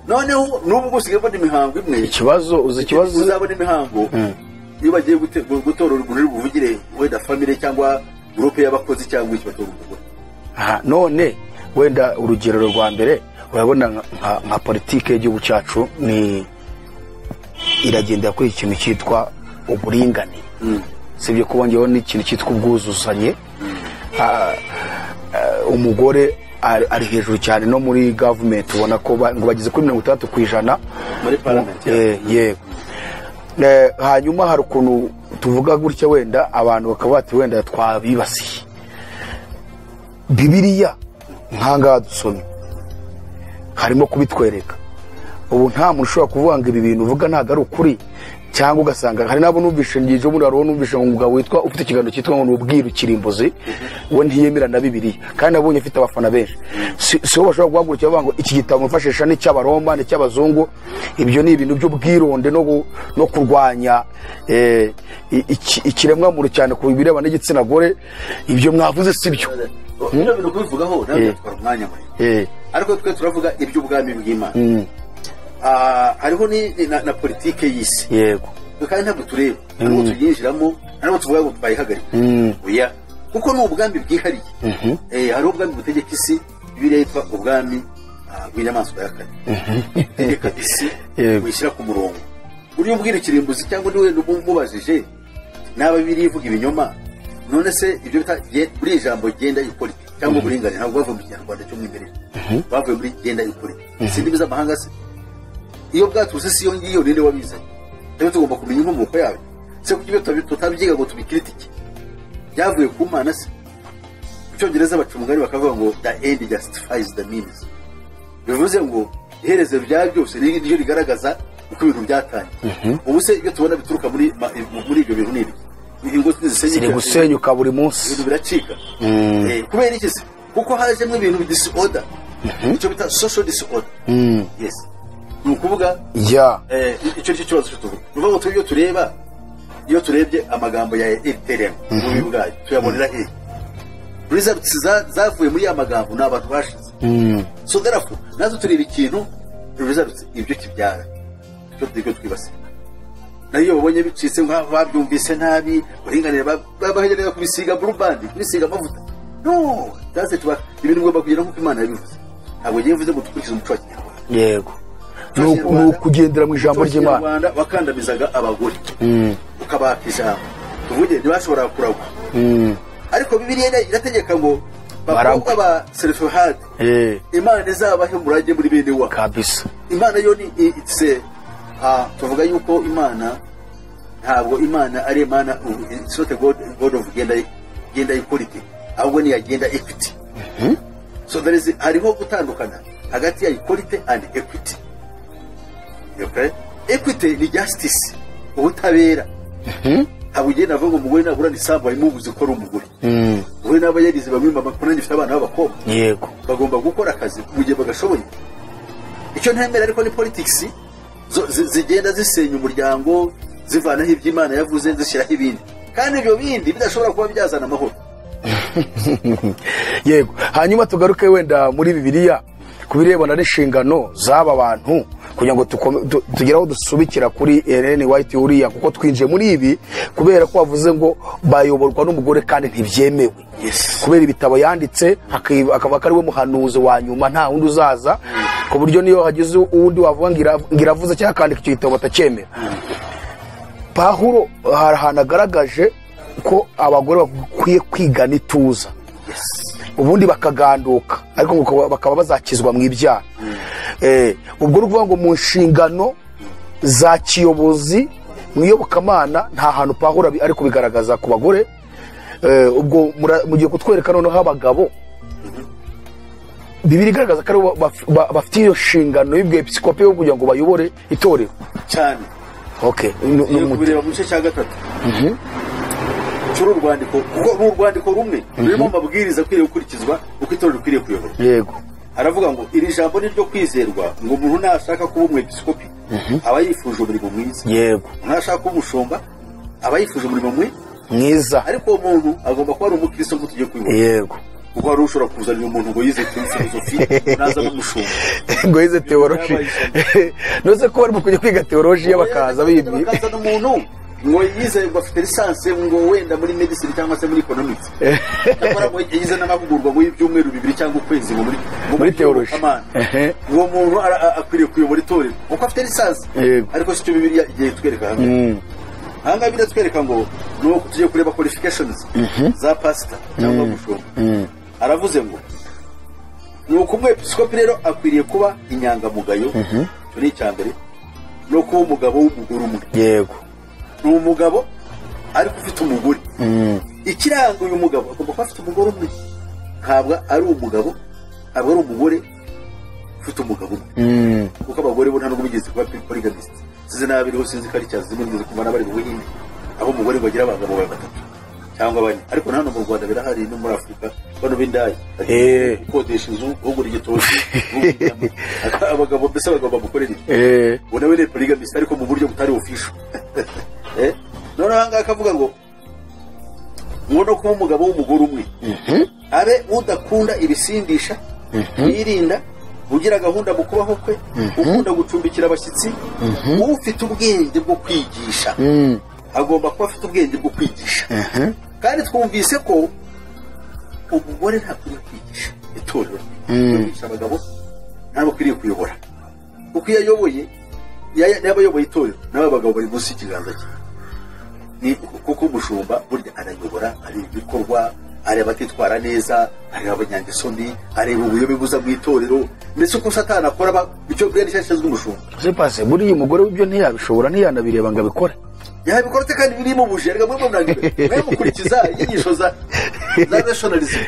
Noneho n'ubu gusigaye mbona imihango imwe, ikibazo uzi ikibazo uzabona imihango iyo bagiye gutora uruguri ruvugire wenda family cyangwa groupe y'abakozi cyangwa iki, batora umugore. Aha none wenda urugero rwa mbere urabona nka politike y'igihugu cyacu ni iragendera kuri ikintu cyitwa uburinganire, sibyo? Kubongeyeho n'ikintu cyitwa ubwuzuzanye. Umugore ari hejuru cyane no muri government, ubona ko ngo bageze kuri 60% muri parliament. Yego. Hanyuma hari ukuntu tuvuga gutya wenda abantu bakaba bati wenda twabibasiye. Bibiliya nkanga dusomye harimo kubitwereka. Ubu nta muntu ushobora kuvuga ngo ibi bintu uvuga ntago ari ukuri, cyangwa ugasanga hari nabo numvishe ngije ubundi hari numvishe umugabo witwa ufite ikiganiro cyitwa ngo n'ubwiru kirimbuzi, we ntiyemera na Bibiliya, kandi nabonye afite abafana benshi. Si bo bashobora guhagurukira bavuga ngo iki gitabo mufashisha ni cy'Abaroma, ni cy'abazungu. Ibyo ni ibintu by'ubwironde no kurwanya ikiremwa muntu cyane ku bireba n'igitsina gore. Ibyo mwavuze si byo. Ibyo bintu kubivugaho ntabwo byatwara umwanya munini, ariko twe turavuga iby'ubwami bw'Imana. Hariho na politike y'isi. Yego. Kandi ntabwo tureba, ntabwo tubyinjiramo, ntabwo tuvuga ngo twayihagarika. Oya, kuko ni ubwami bwihariye. Hariho ubwami butegeka isi, Bibiliya yitwa ubwami bw'inyamaswa ya kane. Butegeka isi, buyishyira ku murongo. Uriya ubwira ikirimbuzi cyangwa undi wenda umubajije naba Bibiliya ivuga ibinyoma, none se ibyo bita buri ijambo gender equality cyangwa uburinganire ntabwo bavuye mu Kinyarwanda cyo mwimerere, bavuye muri gender equality. Si indimi z'amahanga se? Iyo bwaturutse si yo ngiyo, ninde wabizanye? Rero tugomba kumenya inkomoko yabyo. Se kuki ibyo tutabyiga ngo tubikritike? Byavuye ku Mana se? Mu Cyongereza baca umugani bakavuga ngo the end justifies the means. Bivuze ngo iherezo rya byose niryo rigaragaza uko ibintu byatangiye. Ubu se ibyo tubona bituruka muri ibyo bintu ni ibi? Ingo ziri gusenyuka buri munsi, ibintu biracika. Kubera iki se? Kuko hajemo ibintu disorder, icyo bita social disorder. Yes. Ni ukuvuga icyo cyo kibazo tuvuga. Ni ukuvuga ngo iyo tureba, iyo turebye amagambo ya RTRM mu bwayo tuyabonera he? Results zavuye muri ya magambo ni abantu bashize. So therefore nazo tureba ikintu results ibyo kibyara, icyo twibasiye. Nayo babonye bicitse nka babyumvise nabi, uburinganire babahegereza kubisiga blue band, kubisiga amavuta. No, that's it. Ibintu ngomba kugira nkuko Imana yabivuze. Ntabwo ngiye mvuze ngo dukurikize umuco wa Kinyarwanda. Yego. Ni ukugendera mu ijambo ry'Imana. Wakandamizaga abagore, ukabaka ijambo, tuvuge ntibashobora kuragwa. Ariko Bibiliya irategeka ngo bakobwa ba Selofehadi Imana izabahe umurage muri bene wa kabisa. Imana yo ni itse, tuvuga yuko Imana ntabwo Imana ari Imana, it's not a god of gender equality, ahubwo ni ya gender equity. So there is, hariho gutandukana hagati ya equality and equity. Okay? Equity ni justice, ubutabera. Ntabwo ugenda avuga umugore nabura isambu bayimubuze ko ari umugore. Wowe n'aba yarize bamwe mama nanjye mfite abana b'abakobwa. Yego. Bagomba gukora akazi mu gihe bagashoboye. Icyo ntemera ariko ni politics zigenda zisenya umuryango, zivanaho ibyo Imana yavuze, zishyiraho ibindi, kandi ibyo bindi bidashobora kuba byazana amahoro. Yego. Hanyuma tugaruke wenda muri Bibiliya ku birebana n'inshingano z'aba bantu, kugira ngo tugere aho dusubikira kuri Ellen White uriya, kuko twinjiye muri ibi kubera ko bavuze ngo bayoborwa n'umugore kandi ntibyemewe. Kubera ibitabo yanditse, akaba ari we muhanuzi wa nyuma, nta wundi uzaza, ku buryo niyo hagize uwundi wavuga ngo iravuze cyangwa akandika icyo gitabo batacyemera. Pawulo hari ahantu agaragaje ko abagore bakwiye kwigana ituza, ubundi bakaganduka, ariko ngo bakaba bazakizwa mu ibyaha. Ubwo ni ukuvuga ngo mu nshingano za kiyobozi mu iyobokamana nta hantu Pawulo ari kubigaragaza ku bagore. Ubwo mugiye kutwereka noneho abagabo, Bibiliya igaragaza ko aribo bafite iyo nshingano y'ubwepiskopi yo kugira ngo bayobore itorero cyane. Okay. Kubireba mu gice cya 3 cy'uru rwandiko, kuko ni urwandiko rumwe rurimo amabwiriza akwiriye gukurikizwa uko itorero rikwiriye kuyoborwa. Yego. Aravuga ngo iri jambo ni ryo kwizerwa, ngo umuntu nashaka kuba umwepiskopi aba yifuje umurimo mwiza. Yego. Nashaka kuba umushumba aba yifuje umurimo mwiza, ariko uwo muntu agomba kuba ari umukristo nk'uko tugiye kubibona. Yego. Kuko hari ushobora kuzanira umuntu ngo yize filosofi naza n'umushumba ngo yize teoloji, nose ko barimo kujya kwiga teoloji bakaza bibye, bakazana umuntu ngo yize ngo afite lisansi ngo wenda muri medicine cyangwa se muri economics, cyakora ngo yize n'amahugurwa ngo y'ibyumweru 2 cyangwa ukwezi ngo muri teoloji. Uwo muntu akwiriye kuyobora itorero kuko afite lisansi. Ariko si cyo Bibiliya igiye itwereka hano. Aha ngaha biratwereka ngo nuko tugiye kureba qualifications za pastor cyangwa umushumba. Aravuze ngo nuko umwepiskopi rero akwiriye kuba inyangamugayo, icyo ni icya mbere, no kuba umugabo w'umugore umwe. Yego. Ni umugabo ariko ufite umugore. Ikiranga uyu mugabo agomba kuba afite umugore umwe, ntabwo ari umugabo, ntabwo ari umugore ufite umugabo umwe. Kuko abagore bo nta nubwo bigeze kuba polygamist. Sizi n'abiriho, sinzi ko ari cyazi, zimwe nigeze kumva n'abari mu Buhinde aho umugore ngo agira abagabo 3 cyangwa 4, ariko na hano mu Rwanda birahari, no muri Afurika bano b'indaya gukodesha inzu, kugura igitoki, abagabo mbese abagabo bamukorera ibyo. Ubu nawe ni polygamist ariko mu buryo butari official. Noneho aha ngaha akavuga ngo no kuba umugabo w'umugore umwe, abe udakunda ibisindisha, yirinda, ugira gahunda mu kubaho kwe, ukunda gucumbikira abashyitsi, ufite ubwenge bwo kwigisha. Agomba kuba afite ubwenge bwo kwigisha. Kandi twumvise ko umugore ntakwiriye kwigisha itorero, kwigisha abagabo ntabwo akwiriye kuyobora, kuko iyo ayoboye, yaba ayoboye itorero n'aba bagabo bari munsi y'ikiganza cye. Ni kuko umushumba burya arayobora, areba ibikorwa, areba abatitwara neza, areba abanyangeso mbi, areba ubuyobe buza mu itorero, ndetse uko Satani akora icyo bwari cyashyizwe umushumba. Se pase buriya umugore w'ibyo ntiyabishobora, ntiyanabireba ngo abikore. Yabikora te kandi birimo buje, rega muri mwangiwe. Mwe mukurikiza inyigisho za rationalism,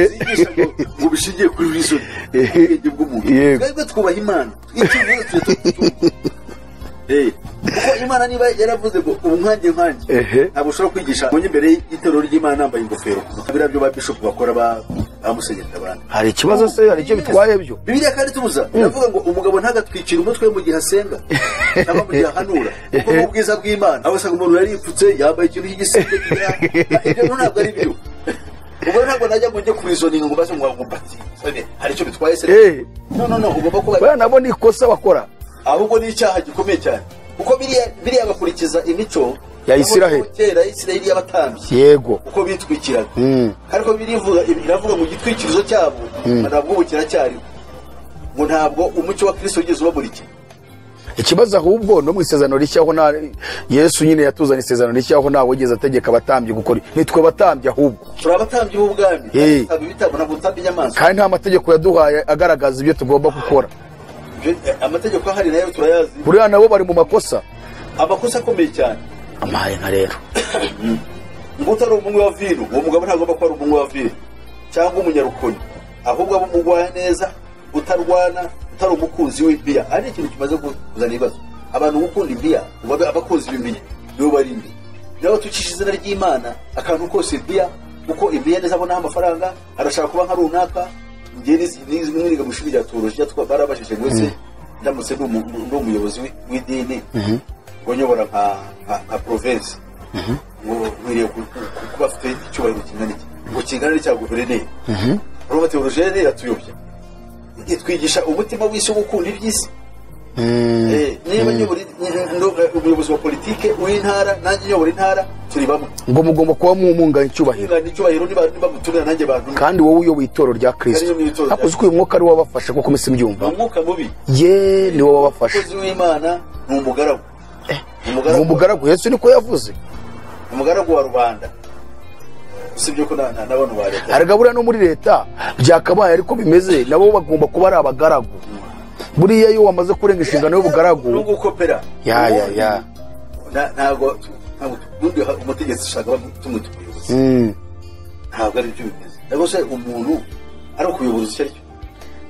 zigisha ngo bishingiye kuri reason, ubwenge bw'umuntu. Twebwe twubaha Imana, icyo uvuze tutumva. Kuko Imana niba yaravuze ngo ubu nkanjye ntabwo ushobora kwigisha ngo imbere y'itorero ry'Imana nambaye ingofero. Biriya byo ba bishop bakora ba musenyeri abantu. Hari ikibazo se, hari icyo bitwaye byo? Bibiliya kandi tubuza iravuga ngo umugabo ntagatwikire umutwe mu gihe asenga cyangwa mu gihe ahanura, kuko mu bwiza bw'Imana aho usanga umuntu yaripfutse yambaye ikintu cy'igisenge, ibyo ntabwo ari byo. Ubwo ntabwo najya ngo njye kurizoninga ngo baze ngo ngumbati hari icyo bitwaye se. No ugomba kuba nabo ni ikosa bakora, ahubwo ni icyaha gikomeye cyane, kuko biriya bakurikiza imico ya Isiraheli, kera Isiraheli y'abatambyi. Yego. Uko bitwikiraga, ariko birivuga ngo igitwikirizo cyabo ntabwo ubu kiracyariho, ngo ntabwo umucyo wa Kristo ugeze ubamurikira. Ikibazo ahubwo no mu isezerano rishya aho na Yesu nyine yatuzanye isezerano rishya aho ntawe wigeze ategeka abatambyi gukora, nitwe batambyi ahubwo turi abatambyi b'ubwami, ibitambo ntabwo dutamba inyamaswa, kandi nta mategeko yaduhaye agaragaza ibyo tugomba gukora. Amategeko ahari nayo turayazi. Buriya nabo bari mu makosa, amakosa akomeye cyane. Amaye nka rero ngo utari umunywi wa vino, uwo mugabo ntagomba kuba ari umunywi wa vino cyangwa umunyarukoni, ahubwo aba umugwaneza, utarwana, utari umukunzi w'imbiya. Ari ikintu kimaze kuzana ibibazo. Abantu gukunda imbiya, abakunzi b'imbiya nibo bari imbiya. Niba tukishe izina ry'Imana akantu kose imbiya, kuko imbiya neza abonaho amafaranga, arashaka kuba nka runaka. Njye niga mu ishuri rya teolojiya barabashije ngo ese ndamutse ndi umuyobozi w'idini ngo nyobora nka province, ngo nkwiriye kuba afite icyubahiro kingana iki, ngo kingana n'icya guverineri. Urumva teolojiya rero iratuyobya, itwigisha umutima w'isi wo gukunda iby'isi. Niba umuyobozi wa politike w'intara nanjye nyobora intara, turi bamwe, ngo mugomba kuba mumunganya icyubahiro. Icyubahiro niba mutumira nanjye bantu, kandi wowe uyoboye itorero rya Kristo. Hakuze ko uyu mwuka ari wabafasha, kuko mese mbyumva umwuka mubi ye ni wowe wabafasha. Umukozi w'Imana ni umugaragu, ni umugaragu. Yesu niko yavuze, umugaragu wa rubanda. Usibye ko n'abantu ba leta aragabura no muri leta byakabaye ariko bimeze, nabo bagomba kuba ari abagaragu. Buriya iyo wamaze kurenga inshingano y'ubugaragu no gukopera ya ya ya ntago ubundi umutegetsi ushaka tumwita umuyobozi, ntabwo ari byo bimeze. Ariko se umuntu ari ukuyoboza icyo aricyo,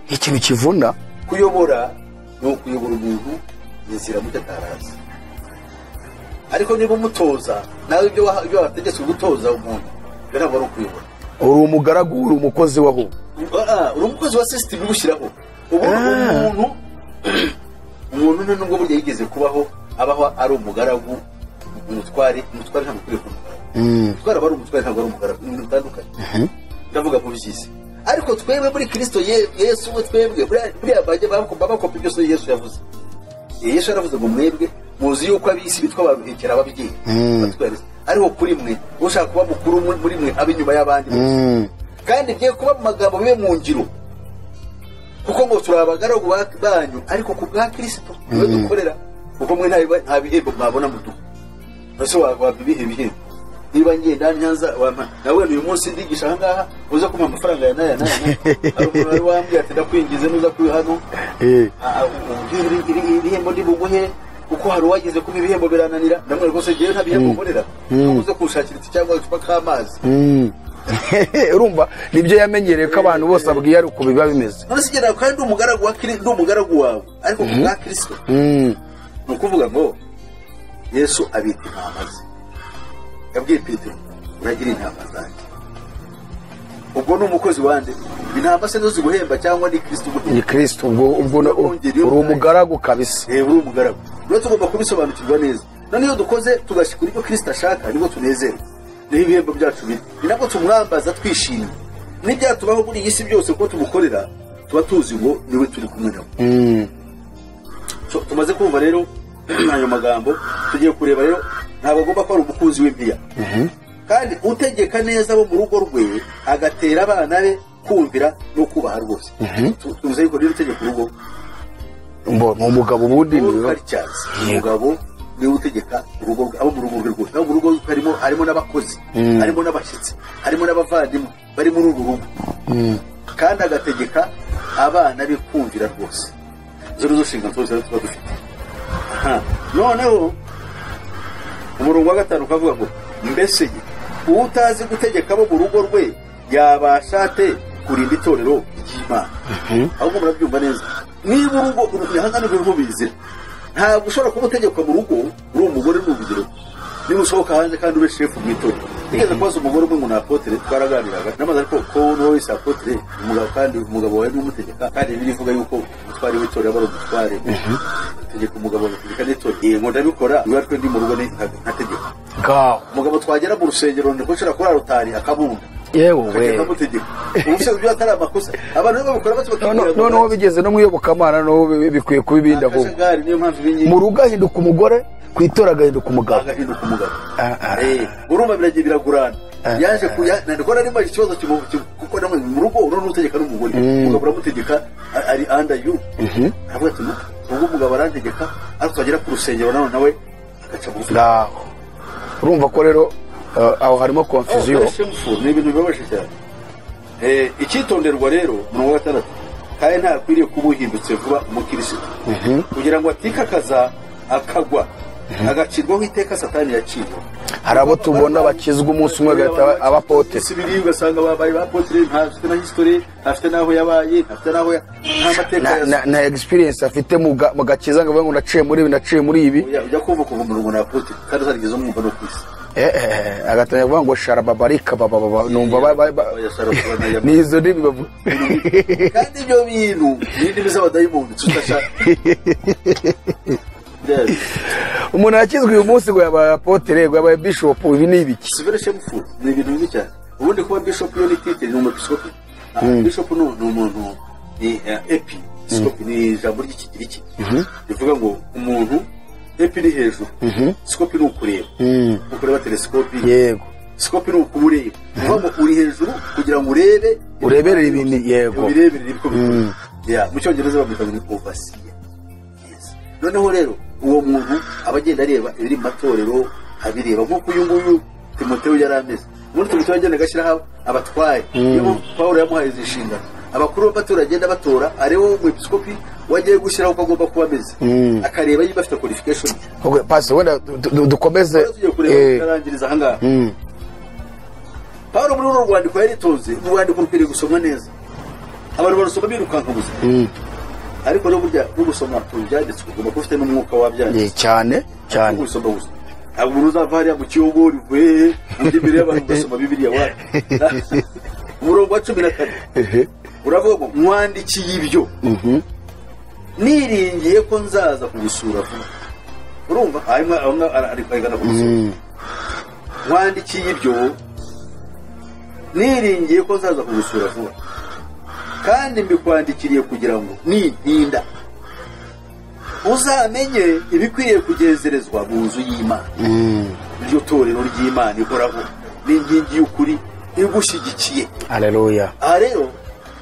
ikintu kivuna kuyobora ni ukuyobora umuntu inzira muto atarazi. Ariko niba umutoza nawe ibyo wategetswe gutoza umuntu, ntabwo ari ukuyobora. Uri umugaragu, uri umukozi waho, uri umukozi wa system igushyiraho. Ubu umuntu nubwo burya yigeze kubaho, abaho ari umugaragu, umutware ntabwo ukwiye kuba umugaragu. Umutware aba ari umutware, ntabwo ari umugaragu, ni ibintu bitandukanye. Ndavuga mu by'isi. Ariko twebwe muri Kristo Yesu we, twebwe buriya bajya bakopa ibyo Yesu yavuze. Yesu yaravuze ngo mwebwe muzi yuko ab'isi bitwa baruhekera ababyeyi, ariko kuri mwe ushaka kuba mukuru muri mwe abe inyuma y'abandi bose, kandi bye kuba mu magambo bibe mu ngiro, kuko ngo turi abagaragu banyu ariko ku bwa Kristo niwe dukorera, kuko mwe nta bihembo mwabona muduha. Ese waba ibihe bihembo? Niba ngenda nyanza nawe uyu munsi ndigisha aha ngaha, uza kumpa amafaranga ya naya naya. Hari umuntu wari wambwiye ati ndakwingize nuza kuri hano, ibihembo ndi buguhe, kuko hari uwagize kuba ibihembo birananira. Ndamubwira rwose njyewe nta bihembo nkorera, uze kunshakira iki cyangwa icupa k'amazi. Urumva nibyo yamenyereye ko abantu bose abwiye ari uko biba bimeze. None se nawe kandi umugaragu wa Kristo, ndi umugaragu wawe ariko ku bwa Kristo. Ni ukuvuga ngo Yesu abita intama ze. Yabwiye Petero uragira intama zanjye. Ubwo ni umukozi wande? Intama se ziguhemba cyangwa ni Kristo uguhemba? Ni Kristo. Ubwo uri umugaragu kabisa. Uri umugaragu. Rero tugomba kubisobanukirwa neza. None iyo dukoze tugashikura ibyo Kristo ashaka, nibwo tunezerwa, niho ibihembo byacu biri, ni nabwo tumwambaza twishimye. N'ibyatubaho muri iyi si byose kuko tumukorera, tuba tuzi ngo niwe turi kumwe nawe. Tumaze kumva rero ayo magambo, tugiye kureba rero ntabwo agomba kuba ari umukunzi w'imbiya, kandi utegeka neza abo mu rugo rwe, agatera abana be kumvira no kubaha rwose. Tuvuze yuko rero utegeka urugo ni umugabo, ubundi ni umugabo niwe utegeka urugo, abo mu rugo rwe rwose. Abo mu rugo harimo n'abakozi, harimo n'abashyitsi, harimo n'abavandimwe bari muri uru rugo, kandi agategeka abana be kumvira rwose. Izo nizo nshingano zose tuba dufite. Noneho umurongo wa 5 ukavuga ngo mbese utazi gutegeka abo mu rugo rwe yabasha ate kurinda itorero ry'Imana? Ahubwo murabyumva neza. Niba urugo hano niho bizira, ntabwo ushobora kuba utegekwa mu rugo uri umugore n'urugero, niba usohoka hanze kandi ube shefu mu itorero. Nigeze kubaza umugore umwe ngo ni apotre, twaraganiraga namaze, ariko ko niwe wese apotre umugabo, kandi umugabo wawe n'umutegeka, kandi Bibiliya ivuga yuko umutware w'itorero aba ari umutware, utegeka umugabo agategeka n'itorero. Yego ndabikora, niba twe ndi mu rugo nkategeka. Umugabo twagera mu rusengero ndiko kuri arutari akabunda, yewe we akamutegeka. Ubu se ibyo atari amakosa, abantu babikora batyo bakibwira. Noneho bigeze no muyobokamana, no bikwiye kuba ibindi ahubwo. Mu rugo ahinduka umugore, ku itora agahinduka umugabo. Urumva biragiye biragurana. Yaje kuya nari maje ikibazo kuko namwe mu rugo urone utegeka n'umugore, umugabo uramutegeka ari under you. Aravuga ati ubwo umugabo arantegeka, Twagera ku rusengero nanone nawe agaca bugufi. Ngaho urumva ko rero aho harimo confusion. Ni ibintu bibabaje cyane. Icyitonderwa rero umurongo wa 6, kandi ntakwiriye kuba uhindutse vuba umukirisitu, kugira ngo atikakaza akagwa, agacirwaho iteka Satani yaciye. Hari abo tubona bakizwa umunsi umwe bagahita abapote. Sibiri ugasanga babaye abapotre, ntafite na history, ntafite n'aho yabaye, ntafite n'aho nta mateka, na experience afite mu gakiza, ngo avuge ngo naciye muri ibi, naciye muri ibi. Ujya kumva kuva umurongo na apotre kandi utarigeze umwumva no ku isi. Agatangira kuvuga ngo sharababarika baba numva ni izo ndimi bavuga. Kandi ibyo bintu ni indimi z'abadayimoni tutashaka. Umuntu yakizwe uyu munsi ngo yabaye apotre, ngo yabaye bishop, ibi ni ibiki? C'est very shameful, ni ibintu bibi cyane. Ubundi kuba bishop yo ni titre, ni umwepiskopi. Bishop ni umuntu, ni epi scope, ni ijambo ry'ikigiriki rivuga ngo umuntu, epi ni hejuru, scope ni ukureba, ukureba telescope. Yego. Scope ni ukubureba, uvuga ngo uri hejuru kugira ngo urebe, ureberere ibintu. Yego, ubireberere ibiko bikora. Mu cyongereza bamwita ngo ni overseer. Yes. Noneho rero uwo muntu aba agenda areba ibiri mu matorero, abireba nk'uko uyu nguyu Timoteyo yari ameze. Ubundi Timoteyo yagendaga agashyiraho abatwaye, niyo Pawulo yamuhaye izi nshingano. Abakuru b'amatorero agenda batora, areba umwepiskopi wagiye gushyiraho uko agomba kuba ameze, akareba niba afite qualification. Okay, pastor, wenda dukomeze tugiye kureba tukarangiriza aha ngaha. Pawulo muri uru rwandiko yaritonze, uru rwandiko rukwiriye gusomwa neza, abantu barusoma birukanka gusa. Ariko rero burya no gusoma ibyanditswe ugomba kuba ufite n'umwuka wabyanditse. Cyane cyane. Gusoma gusa ntabwo umuntu uzava hariya mu kiyogo rivuye ujya imbere y'abantu ugasoma Bibiliya wapi. Umurongo wa 14 uravuga ngo mwandikiye ibyo niringiye ko nzaza kugusura vuba. Urumva ari kwigana kugusura. Mwandikiye ibyo niringiye ko nzaza kugusura vuba, kandi mbikwandikiriye kugira ngo nintinda uzamenye ibikwiriye kugezerezwa mu nzu y'Imana. Iryo torero ry'Imana ihoraho n'inkingi y'ukuri igushyigikiye. Haleluya. Aha rero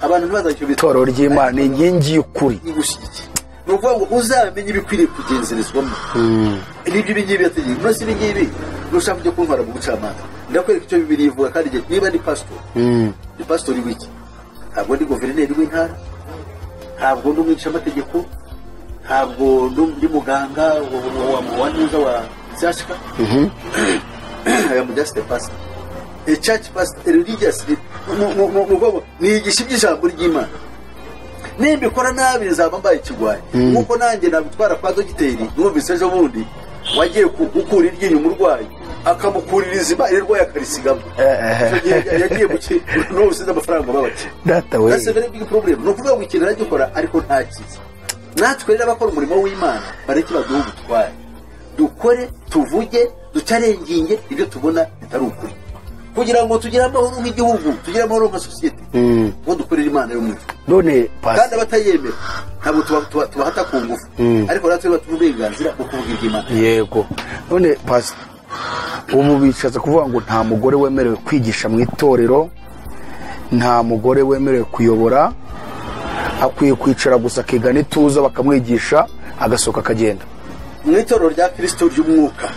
abantu ntibazacyo bitwa itorero ry'Imana ni inkingi y'ukuri igushyigikiye. Ni ukuvuga ngo uzamenye ibikwiriye kugenzerezwamo. Nibyo ibi ngibi yategeka. None se ibi ngibi nushaka kujya kuntwara mu bucamanza, ndakwereka icyo Bibiliya ivuga. Kandi niba ndi pasitori, ndi pasitori w'iki? Ntabwo ndi guverineri w'intara, ntabwo ndi umwigishamategeko, ntabwo ndi muganga wa neza wa CHK. I am just a pastor, a church pastor, a religious leader. Niyigisha iby'ijambo ry'Imana. Nimbikora nabi nzaba mbaye ikigwari. Nk'uko nanjye nabitwara kwa dogiteri, numvise ejo bundi wagiye gukura iryinyo umurwayi, akamukurira izima irirwaye akarisigamo. Yagiye mu kintu usize amafaranga babakiye. Data we. That's a very big problem. Ni ukuvuga ngo ikintu aragikora ariko ntakizi. Natwe rero abakora umurimo w'Imana bareke baduhe ubutware, dukore, tuvuge, ducarenginge ibyo tubona bitari ukuri, kugira ngo tugire amahoro nk'igihugu, tugire amahoro nka sosiyete, ngo dukorere Imana y'umutwe. None kandi abatayemera ntabwo tubahata ku ngufu, ariko natwe batuha uburenganzira bwo kuvuga iby'Imana. Yego. None pastor, ubu bishatse kuvuga ngo nta mugore wemerewe kwigisha mu itorero, nta mugore wemerewe kuyobora, akwiye kwicara gusa akiga n'ituza bakamwigisha agasohoka akagenda. Mu itorero rya Kristo ry'umwuka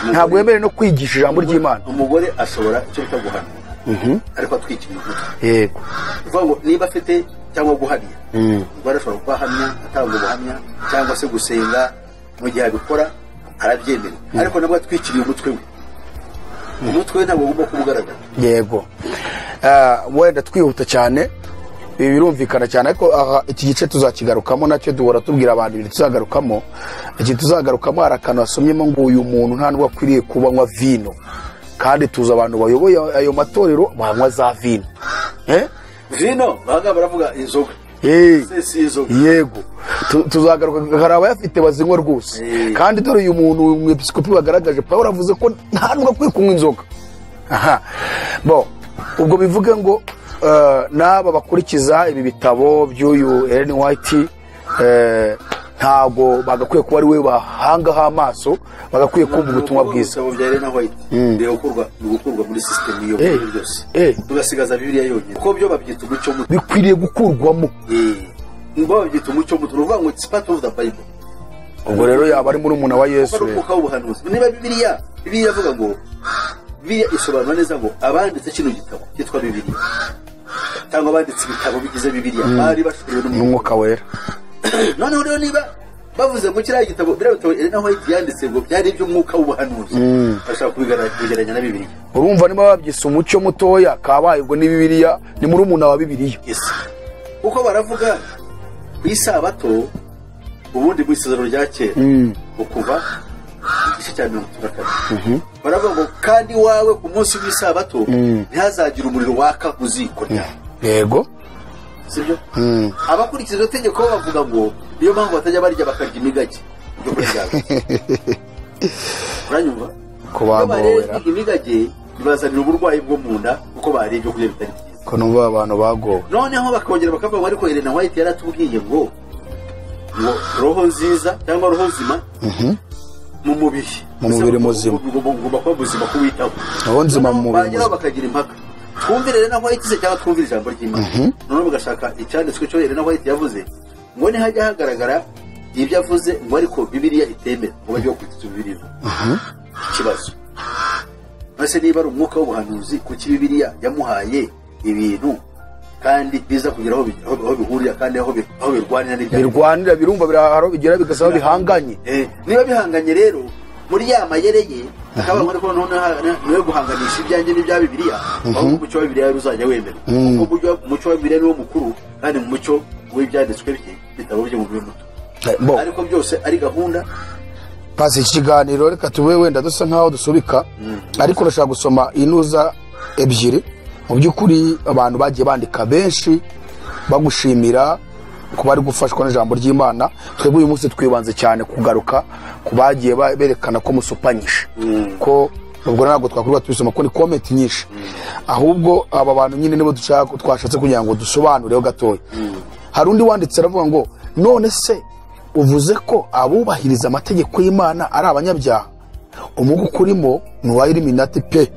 ntabwo wemerewe no kwigisha ijambo ry'Imana. Umugore ashobora icyo bita guhanura, ariko atwikiriye umutwe. Yego. Uvuga ngo niba afite cyangwa guhamya, umugore ashobora kuba ahamya, atanga ubuhamya cyangwa se gusenga, mu gihe abikora arabyemera, ariko nabwo atwikiriye umutwe we. Umutwe we ntabwo ugomba kubugaragara. Yego. Wenda twihuta cyane, ibi birumvikana cyane, ariko iki gice tuzakigarukamo nacyo, duhora tubwira abantu ibintu tuzagarukamo. Iki tuzagarukamo, hari akantu wasomyemo ngo uyu muntu nta nubwo akwiriye kubanywa vino, kandi tuzi abantu bayoboye ayo matorero banywa za vino. Vino bahaga baravuga inzoga. Yego. Tuzagaruka, hari abayafite bazinywa rwose. Kandi dore uyu muntu umwepiskopi bagaragaje, Pawulo avuze ko nta nubwo akwiye kunywa inzoga. Aha. Bo, ubwo bivuge ngo n'aba bakurikiza ibi bitabo by'uyu Ellen White, ntabwo bagakwiye kuba ari we bahangaho amaso, bagakwiye kumva ubutumwa bwiza. Ibitabo bya Ellen White biri gukurwa muri system iyo byose, tugasigaza Bibiliya yonyine, kuko byo babyita umucyo muto. Bikwiriye gukurwamo. Ngo babyita umucyo muto, ni ukuvuga ngo it's part of the Bible. Ubwo rero yaba ari murumuna wa Yesu. Kuko ari umwuka w'ubuhanuzi. Niba Bibiliya ivuga ngo, Bibiliya isobanura neza ngo abanditse kino gitabo cyitwa Bibiliya cyangwa abanditse ibitabo bigize Bibiliya bari bashoboye n'umwuka wera. Noneho rero niba bavuze ngo kiriya gitabo, biriya bitabo Elena White yanditse ngo byari iby'umwuka w'ubuhanuzi, bashaka kubigereranya na Bibiliya. Urumva niba babyise umucyo mutoya kabaye, ubwo ni Bibiliya, ni murumuna wa Bibiliya. Yes. Kuko baravuga ku isabato ubundi mu isezerano rya kera, ukuva igice cya 34, baravuga ngo kandi wawe ku munsi w'isabato ntihazagire umuriro waka mu ziko ryawe. Yego. Sibyo? Abakurikiza iryo tegeko bavuga ngo niyo mpamvu batajya barya bakarya imigage ibyo kurya. Uranyumva? Kubagowera. Imigage ibazanira uburwayi bwo mu nda kuko bariye ibyo kurya bitari byiza. Ko numva abantu bagowe. Noneho bakongera bakavuga ngo ariko Elena White yaratubwiye ngo roho nziza cyangwa roho nzima mu mubiri. Mu mubiri muzima. Ugomba kuba muzima kuwitaho. Roho nzima mu mubiri muzima. Bakagira impaka. Twumvire Elena White se cyangwa twumvire ijambo ry'Imana. Noneho bagashaka icyanditswe cyo Elena White yavuze ngo nihajya hagaragara ibyo avuze ngo ariko Bibiliya itemera ngo bajye bakurikiza Bibiliya. Ikibazo. Ese niba ari umwuka w'ubuhanuzi kuki Bibiliya yamuhaye ibintu kandi biza kugira aho bihurira kandi aho birwanira n'ibya birwanira, birumva biraharo bigera bigasaba bihanganye. Niba bihanganye rero muri ya mayereye akaba ariko none niwe guhanganisha ibyanjye n'ibya Bibiliya, aho umucyo wa Bibiliya uzajya wemera. Kuko umucyo wa Bibiliya niwo mukuru kandi mu mucyo w'ibyanditswe bye bitabo bye mu muto. Ariko byose ari gahunda. Pasi iki kiganiro reka tube wenda dusa nkaho dusubika, ariko ndashaka gusoma inuza ebyiri. Mu by'ukuri abantu bagiye bandika benshi bagushimira kuba ari gufashwa n'ijambo ry'Imana. Twebwe uyu munsi twibanze cyane kugaruka ku bagiye berekana ko musupanyishe, ko ubwo ntabwo twakorwa tubisoma ko ni comment nyinshi, ahubwo aba bantu nyine nibo dushaka twashatse kugira ngo dusobanureho gatoya. Hari undi wanditse aravuga ngo none se uvuze ko abubahiriza amategeko y'Imana ari abanyabyaha, umugu kurimo ni uwa Illuminati pe,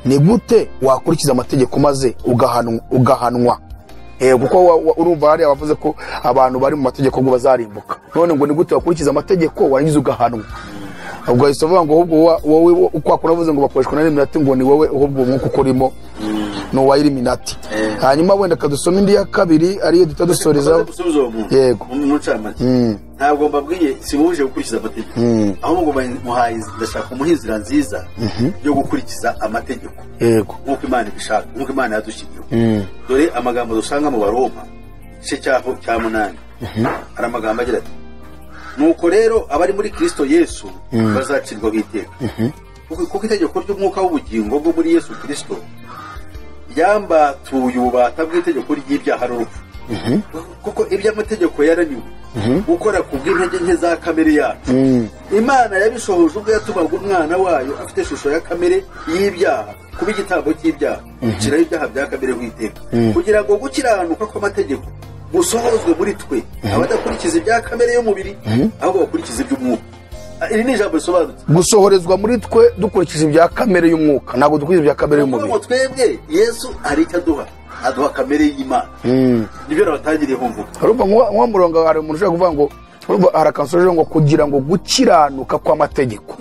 ni gute wakurikiza amategeko maze ugahanwa? Kuko urumva hari abavuze ko abantu bari mu mategeko ngo bazarimbuka, none ngo ni gute wakurikiza amategeko warangiza ugahanwa? Ubwo ahise avuga ngo ahubwo wowe uko wavuze ngo bakoreshwa na Illuminati ngo ni wowe ahubwo umwuka ukurimo ni uwa Illuminati. Hanyuma wenda kadusoma indi ya kabiri ariyo dutadusorezaho. Yego. Ntabwo mbabwiye simuje gukurikiza amategeko, ahubwo muhaye ndashaka umuha inzira nziza yo gukurikiza amategeko. Yego. Nk'uko Imana ibishaka, nk'uko Imana yadushyiriyeho. Dore amagambo dusanga mu Baroma igice cyaho cya 8. Hari amagambo agira ati nuko rero abari muri Kristo Yesu bazacirwaho iteka, kuko itegeko ry'umwuka w'ubugingo bwo muri Yesu Kristo ryambatuye ububata bw'itegeko ry'ibyaha n'urupfu. Kuko iby'amategeko yaraniwe gukora ku bw'intege nke za kamere yacu. Imana yabishohoje ubwo yatumaga umwana wayo afite ishusho ya kamere y'ibyaha kuba igitambo cy'ibyaha, gukiraho ibyaha bya kamere w'iteka, kugira ngo gukiranuka kw'amategeko gusohozwe muri twe abadakurikiza ibya kamere y'umubiri ahubwo bakurikiza iby'umwuka. Iri ni ijambo risobanutse. Gusohorezwa muri twe dukurikije ibya kamere y'umwuka, ntabwo dukurikiza ibya kamere y'umubiri. Twebwe Yesu hari icyo aduha, aduha kamere y'Imana. Nibyo nabatangiriye mvuga. Urumva nko murongo hari umuntu ushaka kuvuga ngo urumva harakansoje ngo kugira ngo gukiranuka kw'amategeko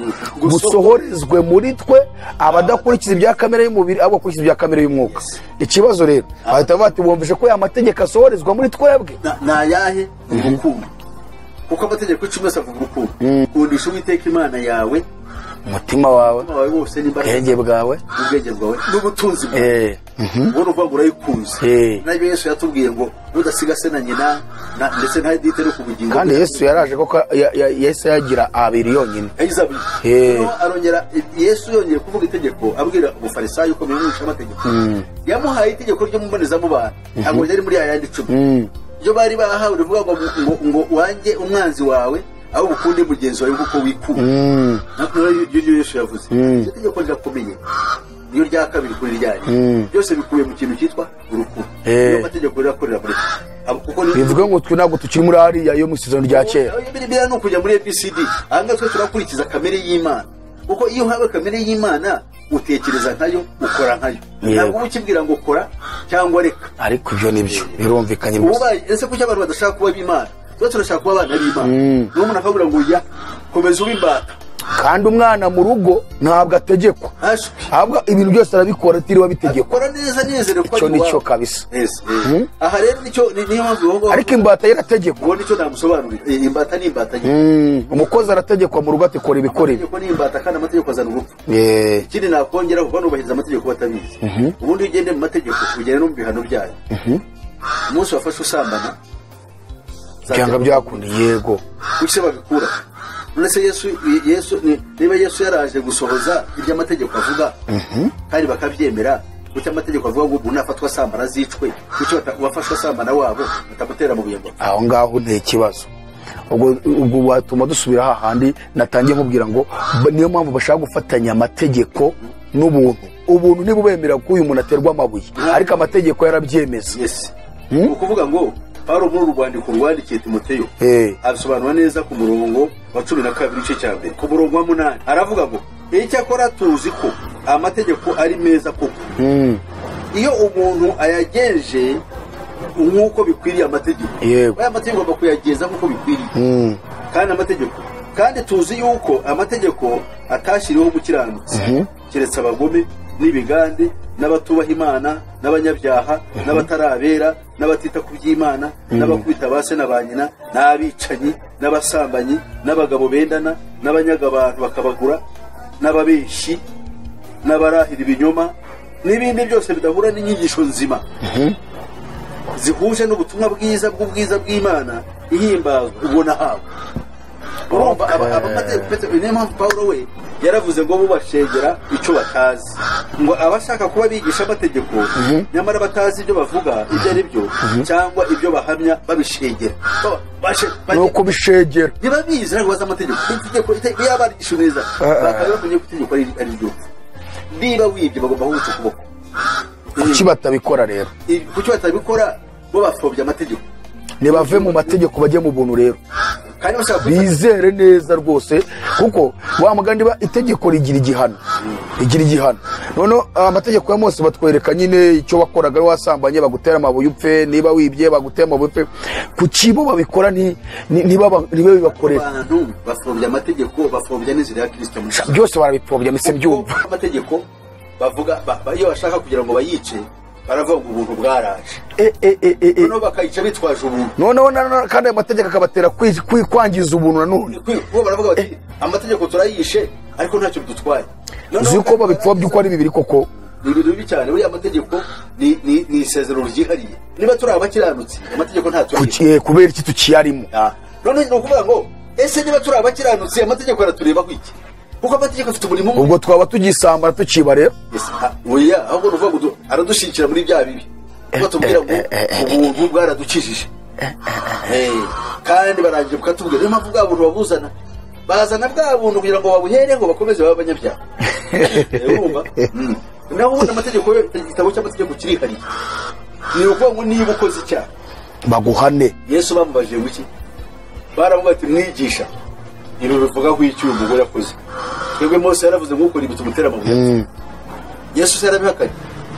gusohorezwe muri twe abadakurikiza ibya kamere y'umubiri ahubwo bakurikiza ibya kamere y'umwuka. Ikibazo rero bahita bati bumvise ko ya mategeko asohorezwa muri twebwe. Ni ayahe? Urukundo. Kuko amategeko 10 yose avuga urukundo. Kundisha Uwiteka Imana yawe umutima wawe wose n'ubwenge bwawe n'ubutunzi bwawe. Ubwo uvuga ngo urayikunze. Nabyo Yesu yatubwiye ngo nudasiga se na nyina ndetse nta dite no kubugingo. Kandi Yesu yaraje koko Yesu yagira abiri yonyine. Arongera Yesu yongeye kuvuga itegeko abwira umufarisayo ukomeye umwigisha w'amategeko. Yamuhaye itegeko ryo mubonezamubano. Ntabwo ryari muri ayandi 10. Ibyo bari bahawe rivuga ngo wanjye umwanzi wawe aho ukunde mugenzi wawe kuko wikunda. Nabyo Yesu yavuze. Iryo tegeko rirakomeye. Niyo rya kabiri kuri ryari. Byose bikubiye mu kintu cyitwa urukundo. Niyo mategeko rirakorera muri kuko bivuga ngo twe ntabwo tukiri muri hariya yo mu isezerano rya kera. Bibiliya ni ukujya muri ABCD. Aha ngaha twe turakurikiza kamere y'Imana. Kuko iyo uhawe kamere y'Imana utekereza nkayo, ukora nkayo. Ntabwo uba ukibwira ngo kora cyangwa reka. Ariko ibyo nibyo birumvikanye rwose. Ese kuki abantu badashaka kuba b'Imana? Tuba turashaka kuba abana b'Imana. Niyo umuntu akabura ngo ya komeza ube imbata. Kandi umwana mu rugo ntabwo ategekwa, ahubwo ibintu byose arabikora atiriwe abitegekwa. Akora neza neza icyo nicyo kabisa. Aha rero nicyo niyo mpamvu. Ariko imbata yarategekwa. Uwo nicyo namusobanurira. Imbata ni imbata nyine. Umukozi arategekwa mu rugo ati kora ibikora ibi. Amategeko ni imbata kandi amategeko azana urupfu. Ikindi nakongera kuko nubahiriza amategeko batabizi. Ubundi ugende mu mategeko ugende no mu bihano byayo. Umunsi wafashe usambana cyangwa byakunda yego. Kuki babikura? None Yesu niba Yesu yaraje gusohoza ibyo amategeko avuga kandi bakabyemera, kuki amategeko avuga ngo umuntu afatwa asambana azicwe, kuki wafashwe asambana wabo batamutera mu buye? Aho ngaho nta kibazo. Ubwo watuma dusubira hahandi natangiye nkubwira ngo niyo mpamvu bashaka gufatanya amategeko n'ubuntu. Ubuntu ntibubemera ko uyu muntu aterwa amabuye, ariko amategeko yarabyemeza. Yes. Ukuvuga ngo Paulo muri urwandiko rwandikiye Timoteyo abisobanura neza ku murongo wa 12 igice cya mbere ku murongo wa 8 aravuga ngo icyakora tuzi ko amategeko ari meza koko iyo umuntu ayagenje nk'uko bikwiriye amategeko. Aya mategeko agomba kuyageza nk'uko bikwiriye. Kandi amategeko kandi tuzi yuko amategeko atashyiriweho umukiranutsi keretse abagome n'ibigande n'abatubaha Imana n'abanyabyaha n'abatarabera n'abatita ku by'Imana n'abakubita base na ba nyina n'abicanyi n'abasambanyi n'abagabo bendana n'abanyaga abantu bakabagura n'ababeshi n'abarahira ibinyoma n'ibindi byose bidahura n'inyigisho nzima zihuje n'ubutumwa bwiza bw'ubwiza bw'Imana ihimbazwa ubwo nahawe. Urumva amategeko. Niyo mpamvu Paulo we yaravuze ngo bubashengera icyo batazi, ngo abashaka kuba bigisha amategeko nyamara batazi ibyo bavuga ibyo ari byo cyangwa ibyo bahamya babishengera. Nuko bishegera ntibabizi ntabwo bazi amategeko. Itegeko iyo abigisha neza bakaba bamenye ko itegeko ari ryo. Niba wibye bagomba kuguca ukuboko. Kuki batabikora rero? Kuki batabikora? Bo bapfobya amategeko. Nibave mu mategeko bajye mu buntu rero. Bizere neza rwose kuko wa mugandi ba itegeko rigira igihano. Rigira igihano. None amategeko ya Mose batwereka nyine icyo wakoraga wasambanye bagutera amabuye upfe, niba wibye bagutera amabuye upfe. Kuki bo babikora ntiba bibakorera? Abantu bapfobya amategeko, bapfobya n'inzira ya Kristo. Byose barabipfobya mise byumva. Amategeko bavuga iyo bashaka kugira ngo bayice baravuga ngo ubuntu bwaraje. Noneho bakayica bitwaje ubuntu. Noneho kandi amategeko akabatera kwangiza ubuntu nanone. Bo baravuga bati amategeko turayishe ariko ntacyo bidutwaye. Uzi ko babipfobya uko ari bibiri koko. Ni ibintu bibi cyane. Buriya amategeko ni isezerano ryihariye. Niba turi abakiranutsi amategeko ntaturiye. Kubera iki tukiyarimo? None ni ukuvuga ngo ese niba turi abakiranutsi amategeko aratureba iki? Kuko amategeko afite umurimo. Ubwo twaba tugisambara tukiba rero. Oya, ahubwo nuvuga ngo aradushyikira muri bya bibi. Kuko tubwira ngo ubuntu bwaradukijije. Kandi barangije bukatubwira niyo mpamvu bwa buntu babuzana. Bazana bwa buntu kugira ngo babuhereho bakomeze babe abanyabyaha. Urumva? Naho ubundi amategeko igitabo cy'amategeko kirihariye. Ni ukuvuga ngo niba ukoze icyaha baguhane. Yesu bamubajije ngo iki? Baravuga ati mwigisha ibi bivuga ko icyo uyu mugore akoze. Twebwe Mose yaravuze ngo ukora ibi tumutera amabuye. Yesu yarabihakanye.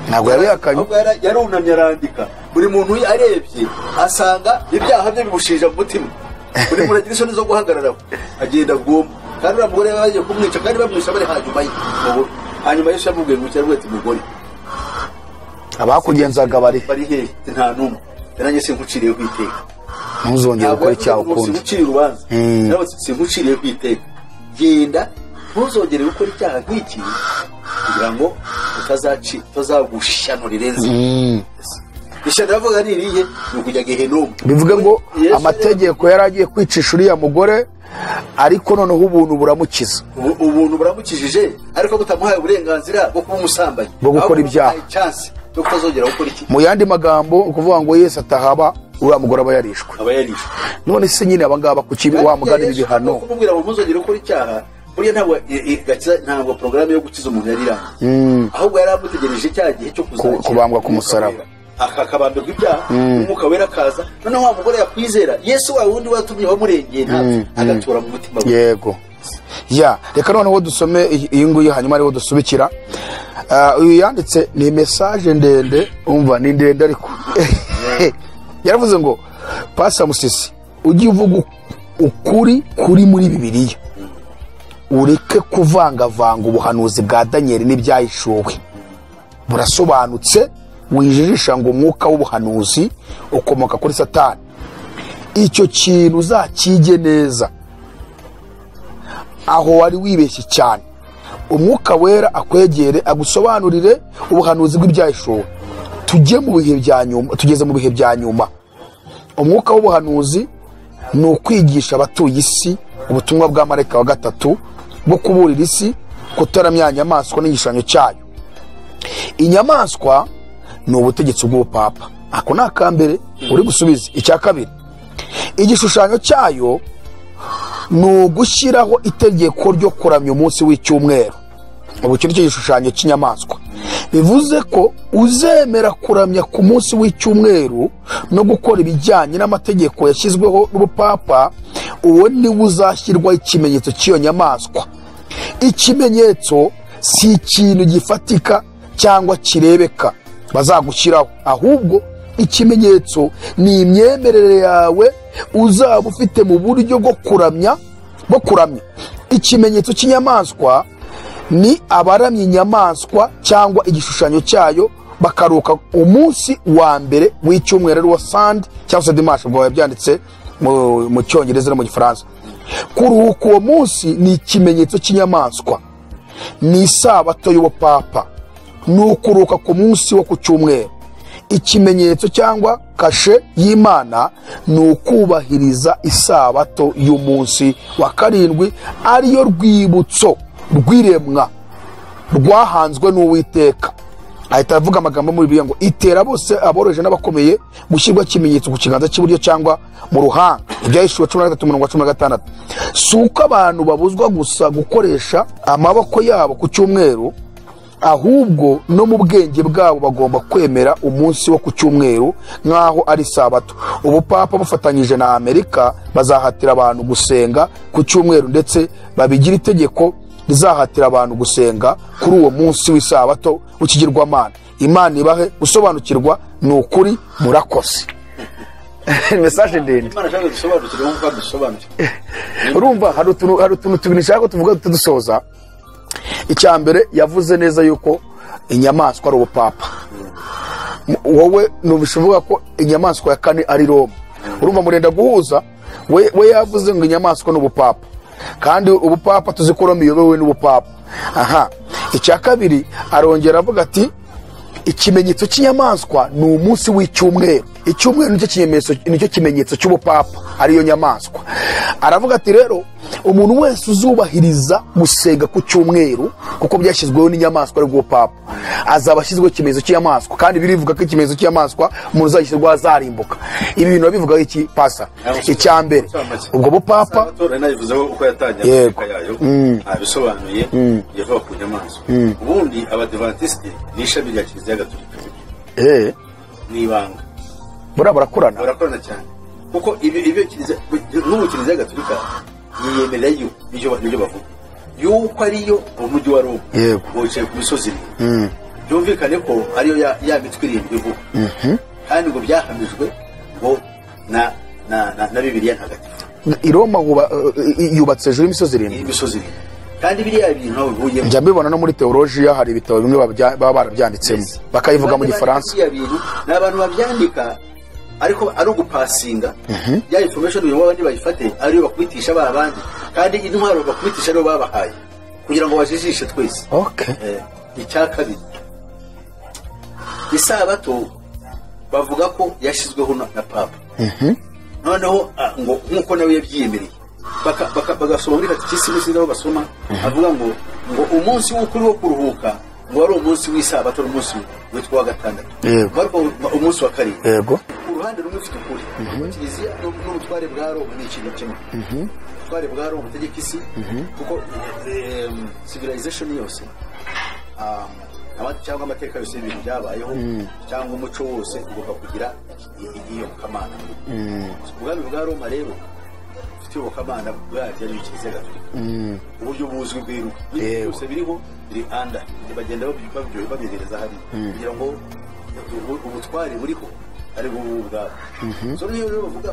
Ntabwo yabihakanye. Yarunamye arandika. Buri muntu arebye asanga ibyaha bye bimushinja mu mutima. Buri muntu agira isoni zo guhagararaho. Agenda bwoma. Kandi uriya mugore bagiye kumwica kandi bamwisha bari hanyuma ye. Hanyuma Yesu yamubwiye ngo cyangwa ati mugore. Abakugenzaga bari hehe? Nta numwe. Nanjye sinkuciriye kwiteka. Ntuzongere gukora icyaha ukundi. Sinkuciriye urubanza. Sinkuciriye kwiteka. Genda ntuzongere gukora icyaha nk'iki kugira ngo utazagusha rirenze. Ishyano ravuga ni irihe? Ni ukujya Gehinomu. Bivuga ngo amategeko yaragiye kwicisha uriya mugore ariko noneho ubuntu buramukiza. Ubuntu buramukijije ariko butamuhaye uburenganzira bwo kuba umusambanyi, bwo gukora ibyaha. Bwo kutazongera gukora iki. Mu yandi magambo ukuvuga ngo Yesu atahaba uriya mugore aba yarishwe. Aba yarishwe. None se nyine aba ngaba kuki wa mugani ibihano? Kumubwira ngo ntuzongere gukora icyaha buriya ntabwo ntabwo porogaramu yo gukiza umuntu yari irangiye. Ahubwo yari amutegereje cya gihe cyo kuzakira kubambwa ku musaraba. Akakabambirwa ibyaha, umwuka wera akaza. Noneho wa mugore yakwizera Yesu wa wundi watumye wamurengeye ntapfe, agatura mu mutima we. Yego. Ya, reka noneho dusome iyi nguyi hanyuma ariho dusubikira. Uyu yanditse ni message ndende, umva ni ndende ariko. Yaravuze ngo Pastor Musisi, Ujye uvuga ukuri kuri muri Bibiliya, ureke kuvangavanga ubuhanuzi bwa Daniel n'ibyahishuwe. Burasobanutse, wijijisha ngo umwuka w'ubuhanuzi ukomoka kuri Satani. Icyo kintu uzakige neza, aho wari wibeshye cyane. Umwuka wera akwegere agusobanurire ubuhanuzi bw'ibyahishuwe. Tujye mu bihe bya nyuma, tugeze mu bihe bya nyuma. Umwuka w'ubuhanuzi ni ukwigisha abatuye isi ubutumwa bwa marayika wa gatatu bwo kuburira isi kutaramya inyamaswa n'igishushanyo cyayo. Inyamaswa ni ubutegetsi bw'ubupapa. Ako ni akambere uri gusubiza. Icya kabiri, igishushanyo cyayo ni ugushyiraho itegeko ryo kuramya umunsi w'icyumweru. Ubu icyo nicyo gishushanyo cy'inyamaswa. Bivuze ko uzemera kuramya ku munsi w'icyumweru no gukora ibijyanye n'amategeko yashyizweho n'ubupapa, uwo niwe uzashyirwaho ikimenyetso cy'iyo nyamaswa. Ikimenyetso si ikintu gifatika cyangwa kirebeka bazagushyiraho, ahubwo ikimenyetso ni imyemerere yawe uzaba ufite mu buryo bwo kuramya. Ikimenyetso cy'inyamaswa ni abaramya inyamaswa cyangwa igishushanyo cyayo bakaruka umunsi wa mbere w'icyumweru, ari wa Sunday cyangwa se dimanche, ubwo byanditse mu Cyongereza no mu Gifaransa. Kuruhuka uwo munsi ni ikimenyetso cy'inyamaswa, ni isabato y'ubupapa, ni ukuruka ku munsi wo ku cyumweru. Ikimenyetso cyangwa kashe y'Imana ni ukubahiriza isabato y'umunsi wa karindwi, ariyo rwibutso rw'iremwa rwahanzwe n'Uwiteka. Ahita avuga amagambo muri Bibiliya ngo itera bose aboroheje n'abakomeye gushyirwa ikimenyetso ku kiganza cy'iburyo cyangwa mu ruhanga. Ibyahishuwe 13:16. Si uko abantu babuzwa gusa gukoresha amaboko yabo ku cyumweru, ahubwo no mu bwenge bwabo bagomba kwemera umunsi wo ku cyumweru nk'aho ari sabato. Ubupapa bufatanyije na Amerika bazahatira abantu gusenga ku cyumweru, ndetse babigira itegeko rizahatira abantu gusenga kuri uwo munsi w'isabato w'ikigirwamana. Imana ibahe gusobanukirwa, ni ukuri murakoze. Message ndende. Imana ashaka dusobanukirwe nk'uko dusobanukirwa. Urumva hari utuntu tubiri nshaka tuvuga tudusoza. Icya mbere, yavuze neza yuko inyamaswa ari ubupapa. Wowe nubishivuga ko inyamaswa ya kane ari Roma. Urumva murenda guhuza, we yavuze ngo inyamaswa n'ubupapa, kandi ubupapa tuzi ko Roma iyobowe n'ubupapa. Aha. Icya kabiri, arongera avuga ati ikimenyetso cy'inyamaswa ni umunsi w'icyumweru. Icyumweru nicyo kimenyetso cy'ubupapa, ariyo nyamaswa. Aravuga ati rero umuntu wese uzubahiriza gusenga ku cyumweru, kuko byashyizweho n'inyamaswa ari ubupapa, azaba ashyizweho ikimenyetso cy'inyamaswa. Kandi birivuga ko ikimenyetso cy'inyamaswa umuntu uzashyirwa azarimbuka. Ibi bintu babivuga iki pasa? Icya mbere, ubwo bupapa nabivuzeho uko yatangiye amateka yayo, abisobanuye yavuga ku nyamaswa. Ubundi Abadiventiste ni ishami rya Kiliziya Gatolika. Ni ibanga. Barakorana. Barakorana cyane. Kuko ibyo Kiliziya n'ubu Kiliziya Gatolika yiyemerera yo nibyo bavuga yuko ariyo umujyi wa Roma wicaye ku misozi irindwi. Byumvikane ko ariyo ya mitwe irindwi ivuga, kandi ngo byahamijwe ngo na Bibiliya ntagatifu. I Roma yubatse hejuru y'imisozi irindwi. Imisozi irindwi. Kandi biriya bintu aho bihuyemo njya mbibona no muri teolojiya, hari ibitabo bimwe baba barabyanditsemo bakayivuga mu Gifaransa. Biriya bintu ni abantu babyandika ariko ari ugupasinga ya information uyu wabandi bayifate, ariyo bakubitisha ba bandi, kandi intwaro bakubitisha ariyo babahaye kugira ngo bajijishe twese. Okay. Icya kabiri, isabato bavuga ko yashyizweho na papa. Noneho ngo nkuko nawe yabyiyemereye bagasoma muri katikisimu, sinzi aho basoma, avuga ngo umunsi w'ukuri wo kuruhuka ngo wari umunsi w'isabato n'umunsi witwa wa gatandatu, ariko umunsi wa karindwi. Yego. Uruhande rumwe ufite ukuri, Kiliziya n'ubutware bwa Roma ni ikintu kimwe. Ubutware bwa Roma butegeka isi, kuko civilization yose cyangwa amateka yose y'ibintu byabayeho cyangwa umuco wose ugomba kugira iyobokamana. Ubwami bwa Roma rero ufite iyobokamana bwabyo ari Kiliziya Gatolika, uburyo buzwi bwiruka byose biriho biri anda, bagenda babyohereza hariya kugira ngo ubutware buriho Ari bo ubwabo. So niyo rero bavuga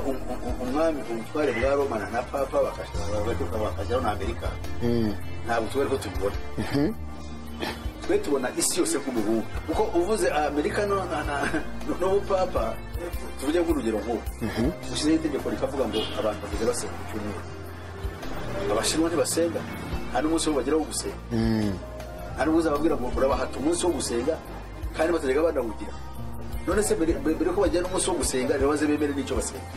umwami, ubutware bwa Roma na papa, bakajyaho na Amerika, ntabwo tubari ko tubibona. Twe tubona isi yose nk'umubumbe, kuko uvuze Amerika n'ubupapa, tuvuge nk'urugero, nk'ubu ushyizeho itegeko rikavuga ngo abantu bakajya basenga ku cyumweru. Abashinwa ntibasenga, nta n'umunsi wo bageraho gusenga. Nta n'ubwo uzababwira ngo urabahata umunsi wo gusenga kandi batajyaga banawugira. None se mbere ko bagira n'umunsi wo gusenga, ntibaze bemere n'icyo basenga?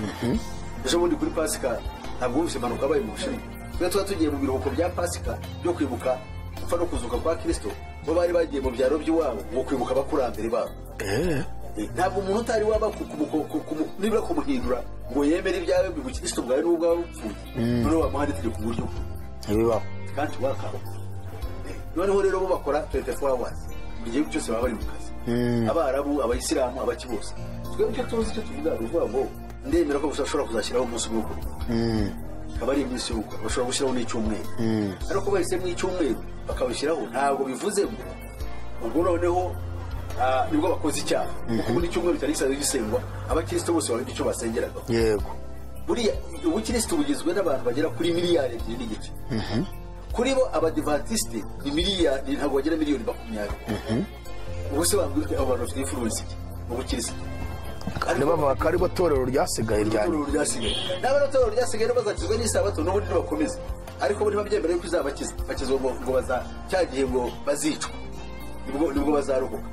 Ejo bundi kuri Pasika, ntabwo wumvise impanuka yabaye mu Bushinwa? Twe tuba tugiye mu biruhuko bya Pasika byo kwibuka gupfa no kuzuka kwa Kirisito, bo bari bagiye mu byaro by'iwabo ngo kwibuka abakurambere babo. Ntabwo umuntu utari waba nibura kumuhindura ngo yemere ibyawe, ubukristo bwawe n'ubwawe bupfuye, noneho wamuha n'itegeko mu buryo Ntibibaho. Kandi wakaho. Noneho rero bo bakora 24 hours, buri gihugu cyose baba bari mu kazi, Abarabu, Abayisilamu, abaki bose. Twebwe icyo tuzi, icyo tuvuga, ni ukuvuga ngo ndemera ko bashobora kuzashyiraho umunsi umwe wo kuruhuka, akaba ari iminsi y'ubukwe. Bashobora gushyiraho n'icyumweru, ariko bahisemo icyumweru bakabishyiraho, ntabwo bivuze ngo ubwo noneho nibwo bakoze icyaha, kuko ubundi icyumweru cyari gisanzwe gisengwa, abakristo bose bafite icyo basengeragaho. Buriya ubukristo bugizwe n'abantu bagera kuri miliyari 2.5. Kuri bo Abadivantisite ni miliyari, ntabwo bagera miliyoni 20. Ubu se bambwira ko abo bantu bafite influence iki mu bukristo? Kandi bavuga ko ari bo torero ryasigaye rya Itorero ryasigaye. N'aba itorero ryasigaye rero bazakizwa n'isabato, n'ubundi ntibakomeze. Ariko bo ntibabyemera yuko izabakiza. Bakizwa ngo baza cya gihe ngo bazicwa, nibwo bazarokoka.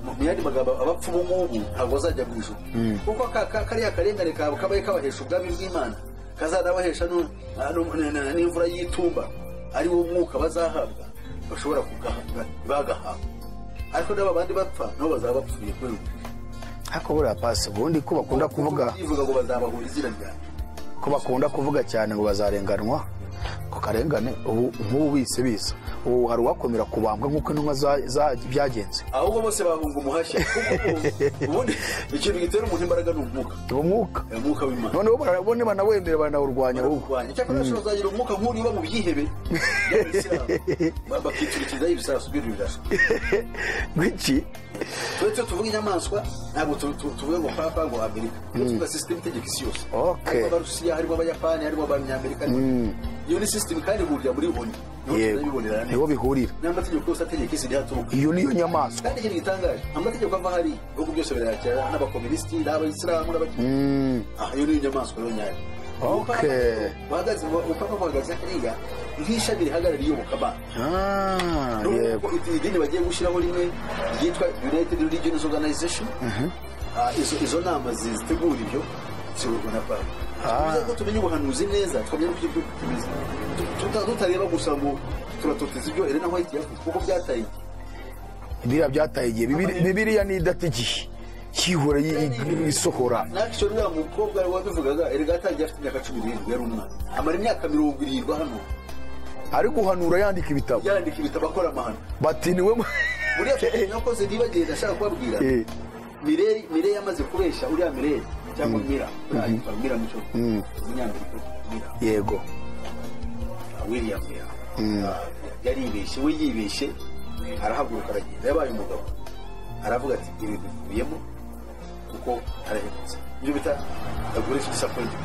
Mu yandi magambo, abapfu ubu ngubu ntabwo bazajya mu ijuru, kuko kariya karengane kabo kabaye kabahesha ubwami bw'Imana, kazanabahesha n'imvura y'itumba, ari wo mwuka bazahabwa, bashobora kugahabwa bagahabwa. Ariko n'aba bandi bapfa nabo bazaba bapfuye kubera ubujiji. Ariko buriya pasi, ubundi ko bakunda kuvuga Bivuga ngo bazabahura izina ryanjye. Ko bakunda kuvuga cyane ngo bazarenganwa, ko karengane ubu nk'ubu bise bisa, ubu hari uwakomera kubambwa nk'uko intumwa byagenze? Ahubwo bose bahunga umuhashya, kuko ubundi ikintu gitera umuntu imbaraga ni umwuka. Umwuka. Umwuka w'Imana. Noneho barabone banawemera, banawurwanya ahubwo. Kurwanya cyakora bashobora kuzagira umwuka nk'uriya uba mu byihebe by'Abayisilamu, bakiturikizaho ibisasu byo birasha. Gwiki? Twe tuvuga inyamaswa, ntabwo tuvuga ngo papa, ngo Amerika. Twe tuvuga system itegeka isi yose. Harimo Abarusiya, harimo Abayapani, harimo Abanyamerika. Iyo ni system kandi ihurira muri ONU, niho tunabibonera neza. Niho bihurira. N'amategeko yose ategeka isi niho aturuka. Iyo niyo nyamaswa. Kandi ikintu gitangaje, amategeko ava hari ibihugu byose birayakira, n'abakomunisiti, n'Abayisilamu, n'abaki. Aha iyo niyo nyamaswa yo nyayo. Ubupapa buhagaze hariya nk'ishami rihagarariye iyobokamana. Nubwo idini bagiye gushyiraho rimwe ryitwa United Religions Organization, izo nama zitegura ibyo ziyoborwa na papa. Bivuze ko tumenya ubuhanuzi neza, tukamenya n'uko ibyo bimeze, tutareba gusa ngo turatoteza ibyo Elena White yavuze, kuko byataye igihe. Biriya byataye igihe. Bibiliya ni idata igihe, kihora isohora. N'akisho uriya mukobwa wabivugaga erega yatangiye afite imyaka 17, yari umwana, amara imyaka 70 hano ari guhanura, yandika ibitabo. Yandika ibitabo, akora amahano. Bati niwe Buriya yakoze, ntibagenda ashaka kubabwira. Mireri yamaze kubeshya uriya Mireri cyangwa Mira, uriya yitwa Mira mucyo, umunyamerika Mira. William Mira yaribeshye, we yibeshye arahaguruka aragenda, yabaye umugabo, aravuga ati ibi bivuyemo kuko arahemutse, ibyo bita aggressive disappointment.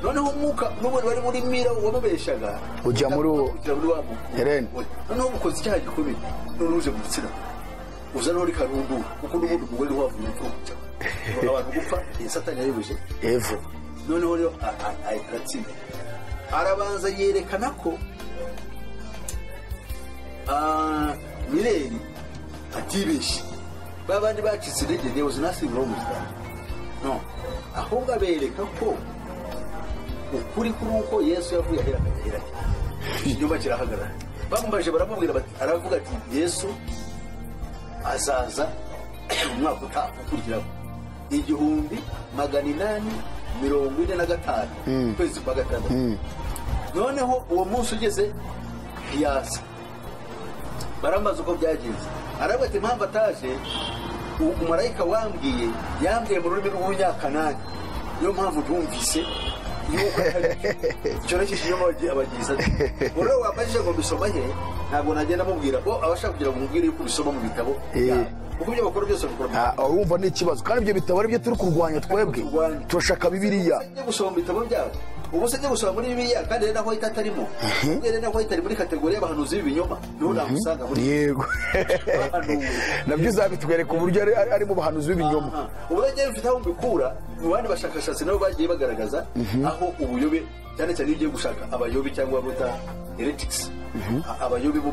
Noneho umwuka n'ubundi wari muri Mira wamubeshaga Ujya muri uwo- ujya muri wa mugore. Helen. Noneho mukoze icyaha gikomeye, none uje mu gitsina uza noneho rikarundura, kuko n'ubundi umugore niho wavuye urupfu rukuca abantu gupfa, iyi Satani yayobeje Eva. Noneho rero aratsinda, arabanza yerekana ko Mireri atibeshye, ba bandi bacitse intege, there was nothing wrong with that, no, ahubwo abereka ko ukuri kuri uko Yesu yavuye ahera akajya ahera, ikinyoma kirahagarara. Bamubajije baramubwira bati, aravuga ati Yesu azaza umwaka utaha ukurikiraho, 1845, ukwezi kwa gatandatu. Noneho uwo munsi ugeze ntiyaza. Baramaze uko byagenze, aravuga ati impamvu ataje, umumarayika wambwiye yambwiye mu rurimi rw'Urunyakanani, niyo mpamvu ntumvise. Yuko icyo nacyo kinyoma abagize ati rero wambajije ngo mbisoma he, ntabwo nagenda mubwira bo abashaka kugira ngo mubwire yuko ubisoma mu bitabo byabo. Kuko ibyo bakora byose babikora mu Ah, urumva ni ikibazo, kandi ibyo bitabo ari byo turi kurwanya twebwe. Turwanya. Turashaka Bibiliya. Njye gusoma mu bitabo byabo, ubu se njye gusoma muri Bibiliya, kandi rero naho ahita atarimo, ubwo rero naho ahita ari muri catégorie y'abahanuzi b'ibinyoma, niho namusanga muri Yego, nabyo uzabitwereka uburyo ari mu bahanuzi b'ibinyoma. Aha. Ubu rero njyewe mfite aho mbikura mu bandi bashakashatsi, nabo bagiye bagaragaza aho ubuyobe, cyane cyane iyo ugiye gushaka abayobe cyangwa bita heretics, abayobe bo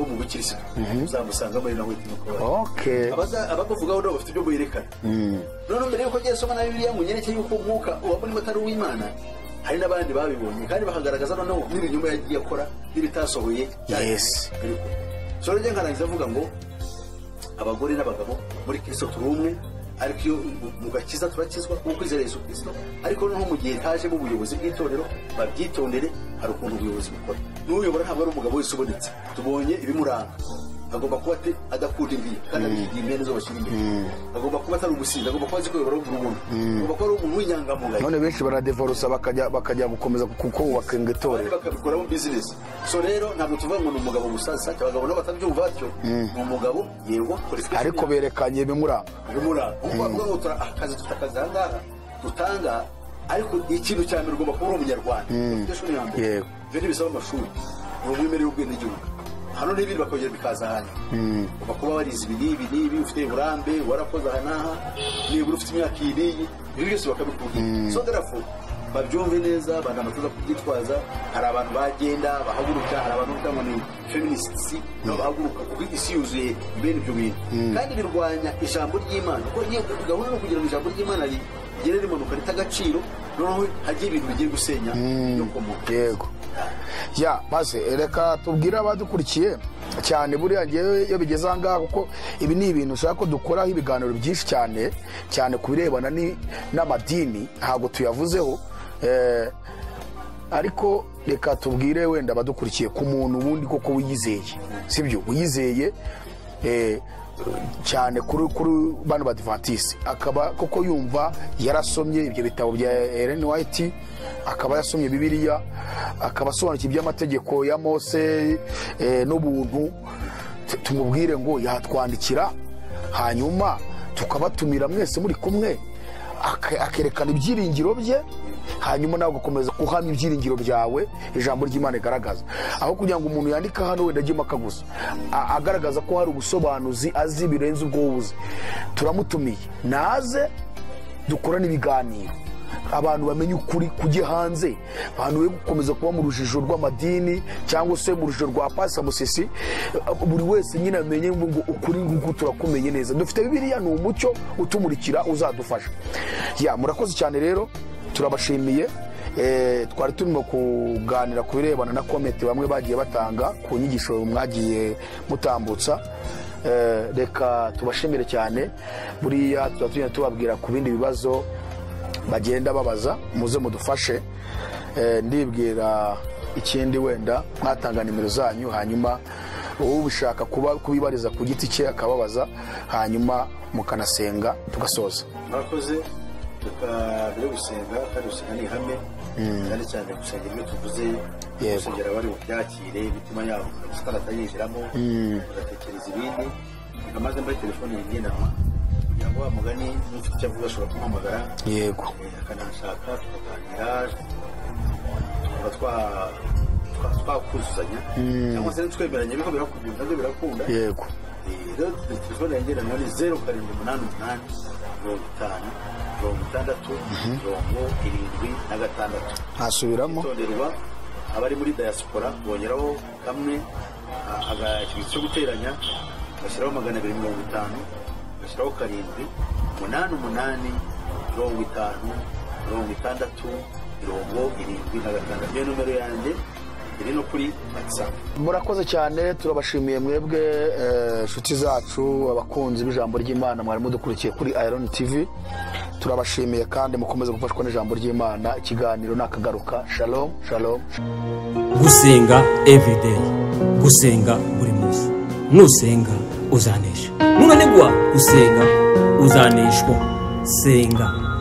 mu bukirisitu, uzamusangamo ari naho uhita umukura. Abamuvugaho nabo bafite ibyo berekana. Noneho mbere yuko ngiye soma na Bibiliya ngo nyereke yuko umwuka uba murimo atari uw'Imana, hari n'abandi babibonye kandi bakagaragaza noneho n'ibinyoma yagiye akora n'ibitasohoye. Ariko so rero njye nkarangiza avuga ngo abagore n'abagabo muri Kristo turi umwe, ariko iyo mu gakiza turakizwa kuko kwizera Yesu Kristo, ariko noneho mu gihe hajemo ubuyobozi bw'itorero babyitondere. Hari ukuntu ubuyobozi bukora, n'uyobora ntabwo ari umugabo wese ubonetse. Tubonye ibimuranga: agomba kuba adakunda imbiya kandi abishyiriye imyenda zo bashyira imbere, agomba kuba atari umusinzi, agomba kuba azi kuyobora urugo, agomba kuba ari umuntu w'inyangamugayo. None benshi baradevorosa bakajya gukomeza kuko bubaka Abandi itorero. bakabikoramo business. So rero ntabwo tuvuga ngo ni umugabo gusa, sake abagabo nabo batabyumva batyo. Ni umugabo, yego, qualification. Ariko berekanye ibimuranga. Bimuranga, kuko bavuga ngo akazi dufite, akazi aha ngaha dutanga, ariko ikintu cya mbere ugomba kuba uri Umunyarwanda. Qualification ya mbere, ibyo ntibisaba amashuri, ni umwimerere w'ubwenegihugu hano, n'ibindi bakongera bikaza hanyuma. Ugomba kuba warize ibi n'ibi n'ibi, ufite uburambe, warakoze aha n'aha, nibura ufite imyaka iyi n'iyi, ibi byose bakabikubwira. So therefore babyumve neza, banamatuza kubyitwaza. Hari abantu bagenda bahaguruka, hari abantu bavuga ngo ni feminists, nabo bahaguruka, kuko isi yuzuye bene ibyo bintu kandi birwanya ijambo ry'Imana, kuko iyo gahunda ni ukugira ngo ijambo ry'Imana rigere rimanuka rita agaciro, noneho hagiye ibintu bigiye gusenya inyokomuntu. Yego ya, maze reka tubwire abadukurikiye cyane. Buriya ngewe iyo bigeze aha ngaha, kuko ibi ni ibintu ushaka ko dukoraho ibiganiro byinshi cyane cyane ku birebana n'amadini, ntabwo tuyavuzeho. Ariko reka tubwire wenda abadukurikiye ku muntu ubundi koko wiyizeye, sibyo, wiyizeye cyane kuri bano Badivantisi, akaba koko yumva yarasomye ibyo bitabo bya Ellen White, akaba yasomye Bibiliya, akaba asobanukiwe iby'amategeko ya Mose n'ubuntu, tumubwire ngo yatwandikira, hanyuma tukabatumira mwese muri kumwe, akerekana ibyiringiro bye, hanyuma nawe ugakomeza guhamya ibyiringiro byawe ijambo ry'Imana rigaragaza, aho kugira ngo umuntu yandike hano wenda ajye impaka gusa, agaragaza ko hari ubusobanuzi azi birenze ubwo wowe uzi. Turamutumiye, naze dukorane ibiganiro, abantu bamenye ukuri kujye hanze, abantu be gukomeza kuba mu rujijo rw'amadini cyangwa se mu rujijo rwa Pasa Musisi. Buri wese nyine amenye ngo ukuri nguku turakumenye neza, dufite Bibiliya, ni umucyo utumurikira uzadufasha. Ya, murakoze cyane rero, turabashimiye. Twari turimo kuganira ku birebana na comment bamwe bagiye batanga ku nyigisho mwagiye mutambutsa. Reka tubashimire cyane. Buriya tuba tugenda tubabwira ku bindi bibazo bagenda babaza, muze mudufashe. Ndibwira ikindi wenda mwatanga nimero zanyu, hanyuma ubishaka kuba kubibariza ku giti cye akababaza, hanyuma mukanasenga tugasoza. Murakoze. Reka mbere yo gusenga, kandi gusenga ni ihame, cyane cyane gusenga ibyo tuvuze, gusengera abari bubyakire, imitima yabo satani atayinjiramo bagatekereza ibindi. Reka maze muri telefone igendanwa kugira ngo wa mugani n'ufite icyo avuga ashobora kumuhamagara, akananshaka tukaganira, tukaba twakuzuzanya cyangwa se twemeranya, biko birakunda, nabyo birakunda. Rero telefone yanjye ni 0788 50 60 76. Ntasubiramo. Itonderwa, abari muri diaspora bongeraho kamwe, ikimenyetso cyo guteranya, bashyiraho 250, bashyiraho 788 50 60 76. Niyo nomero yanjye, iri no kuri WhatsApp. Murakoze cyane, turabashimiye mwebwe inshuti zacu, abakunzi b'ijambo ry'Imana mwari mudukurikiye kuri Iron TV. Turabashimiye kandi mukomeze gufashwa n'ijambo ry'Imana. Ikiganiro nakagaruka. Shalom, shalom. Gusenga everyday, gusenga buri munsi. Nusenga uzanesha, nunanigwa gusenga uzaneshwa. Senga.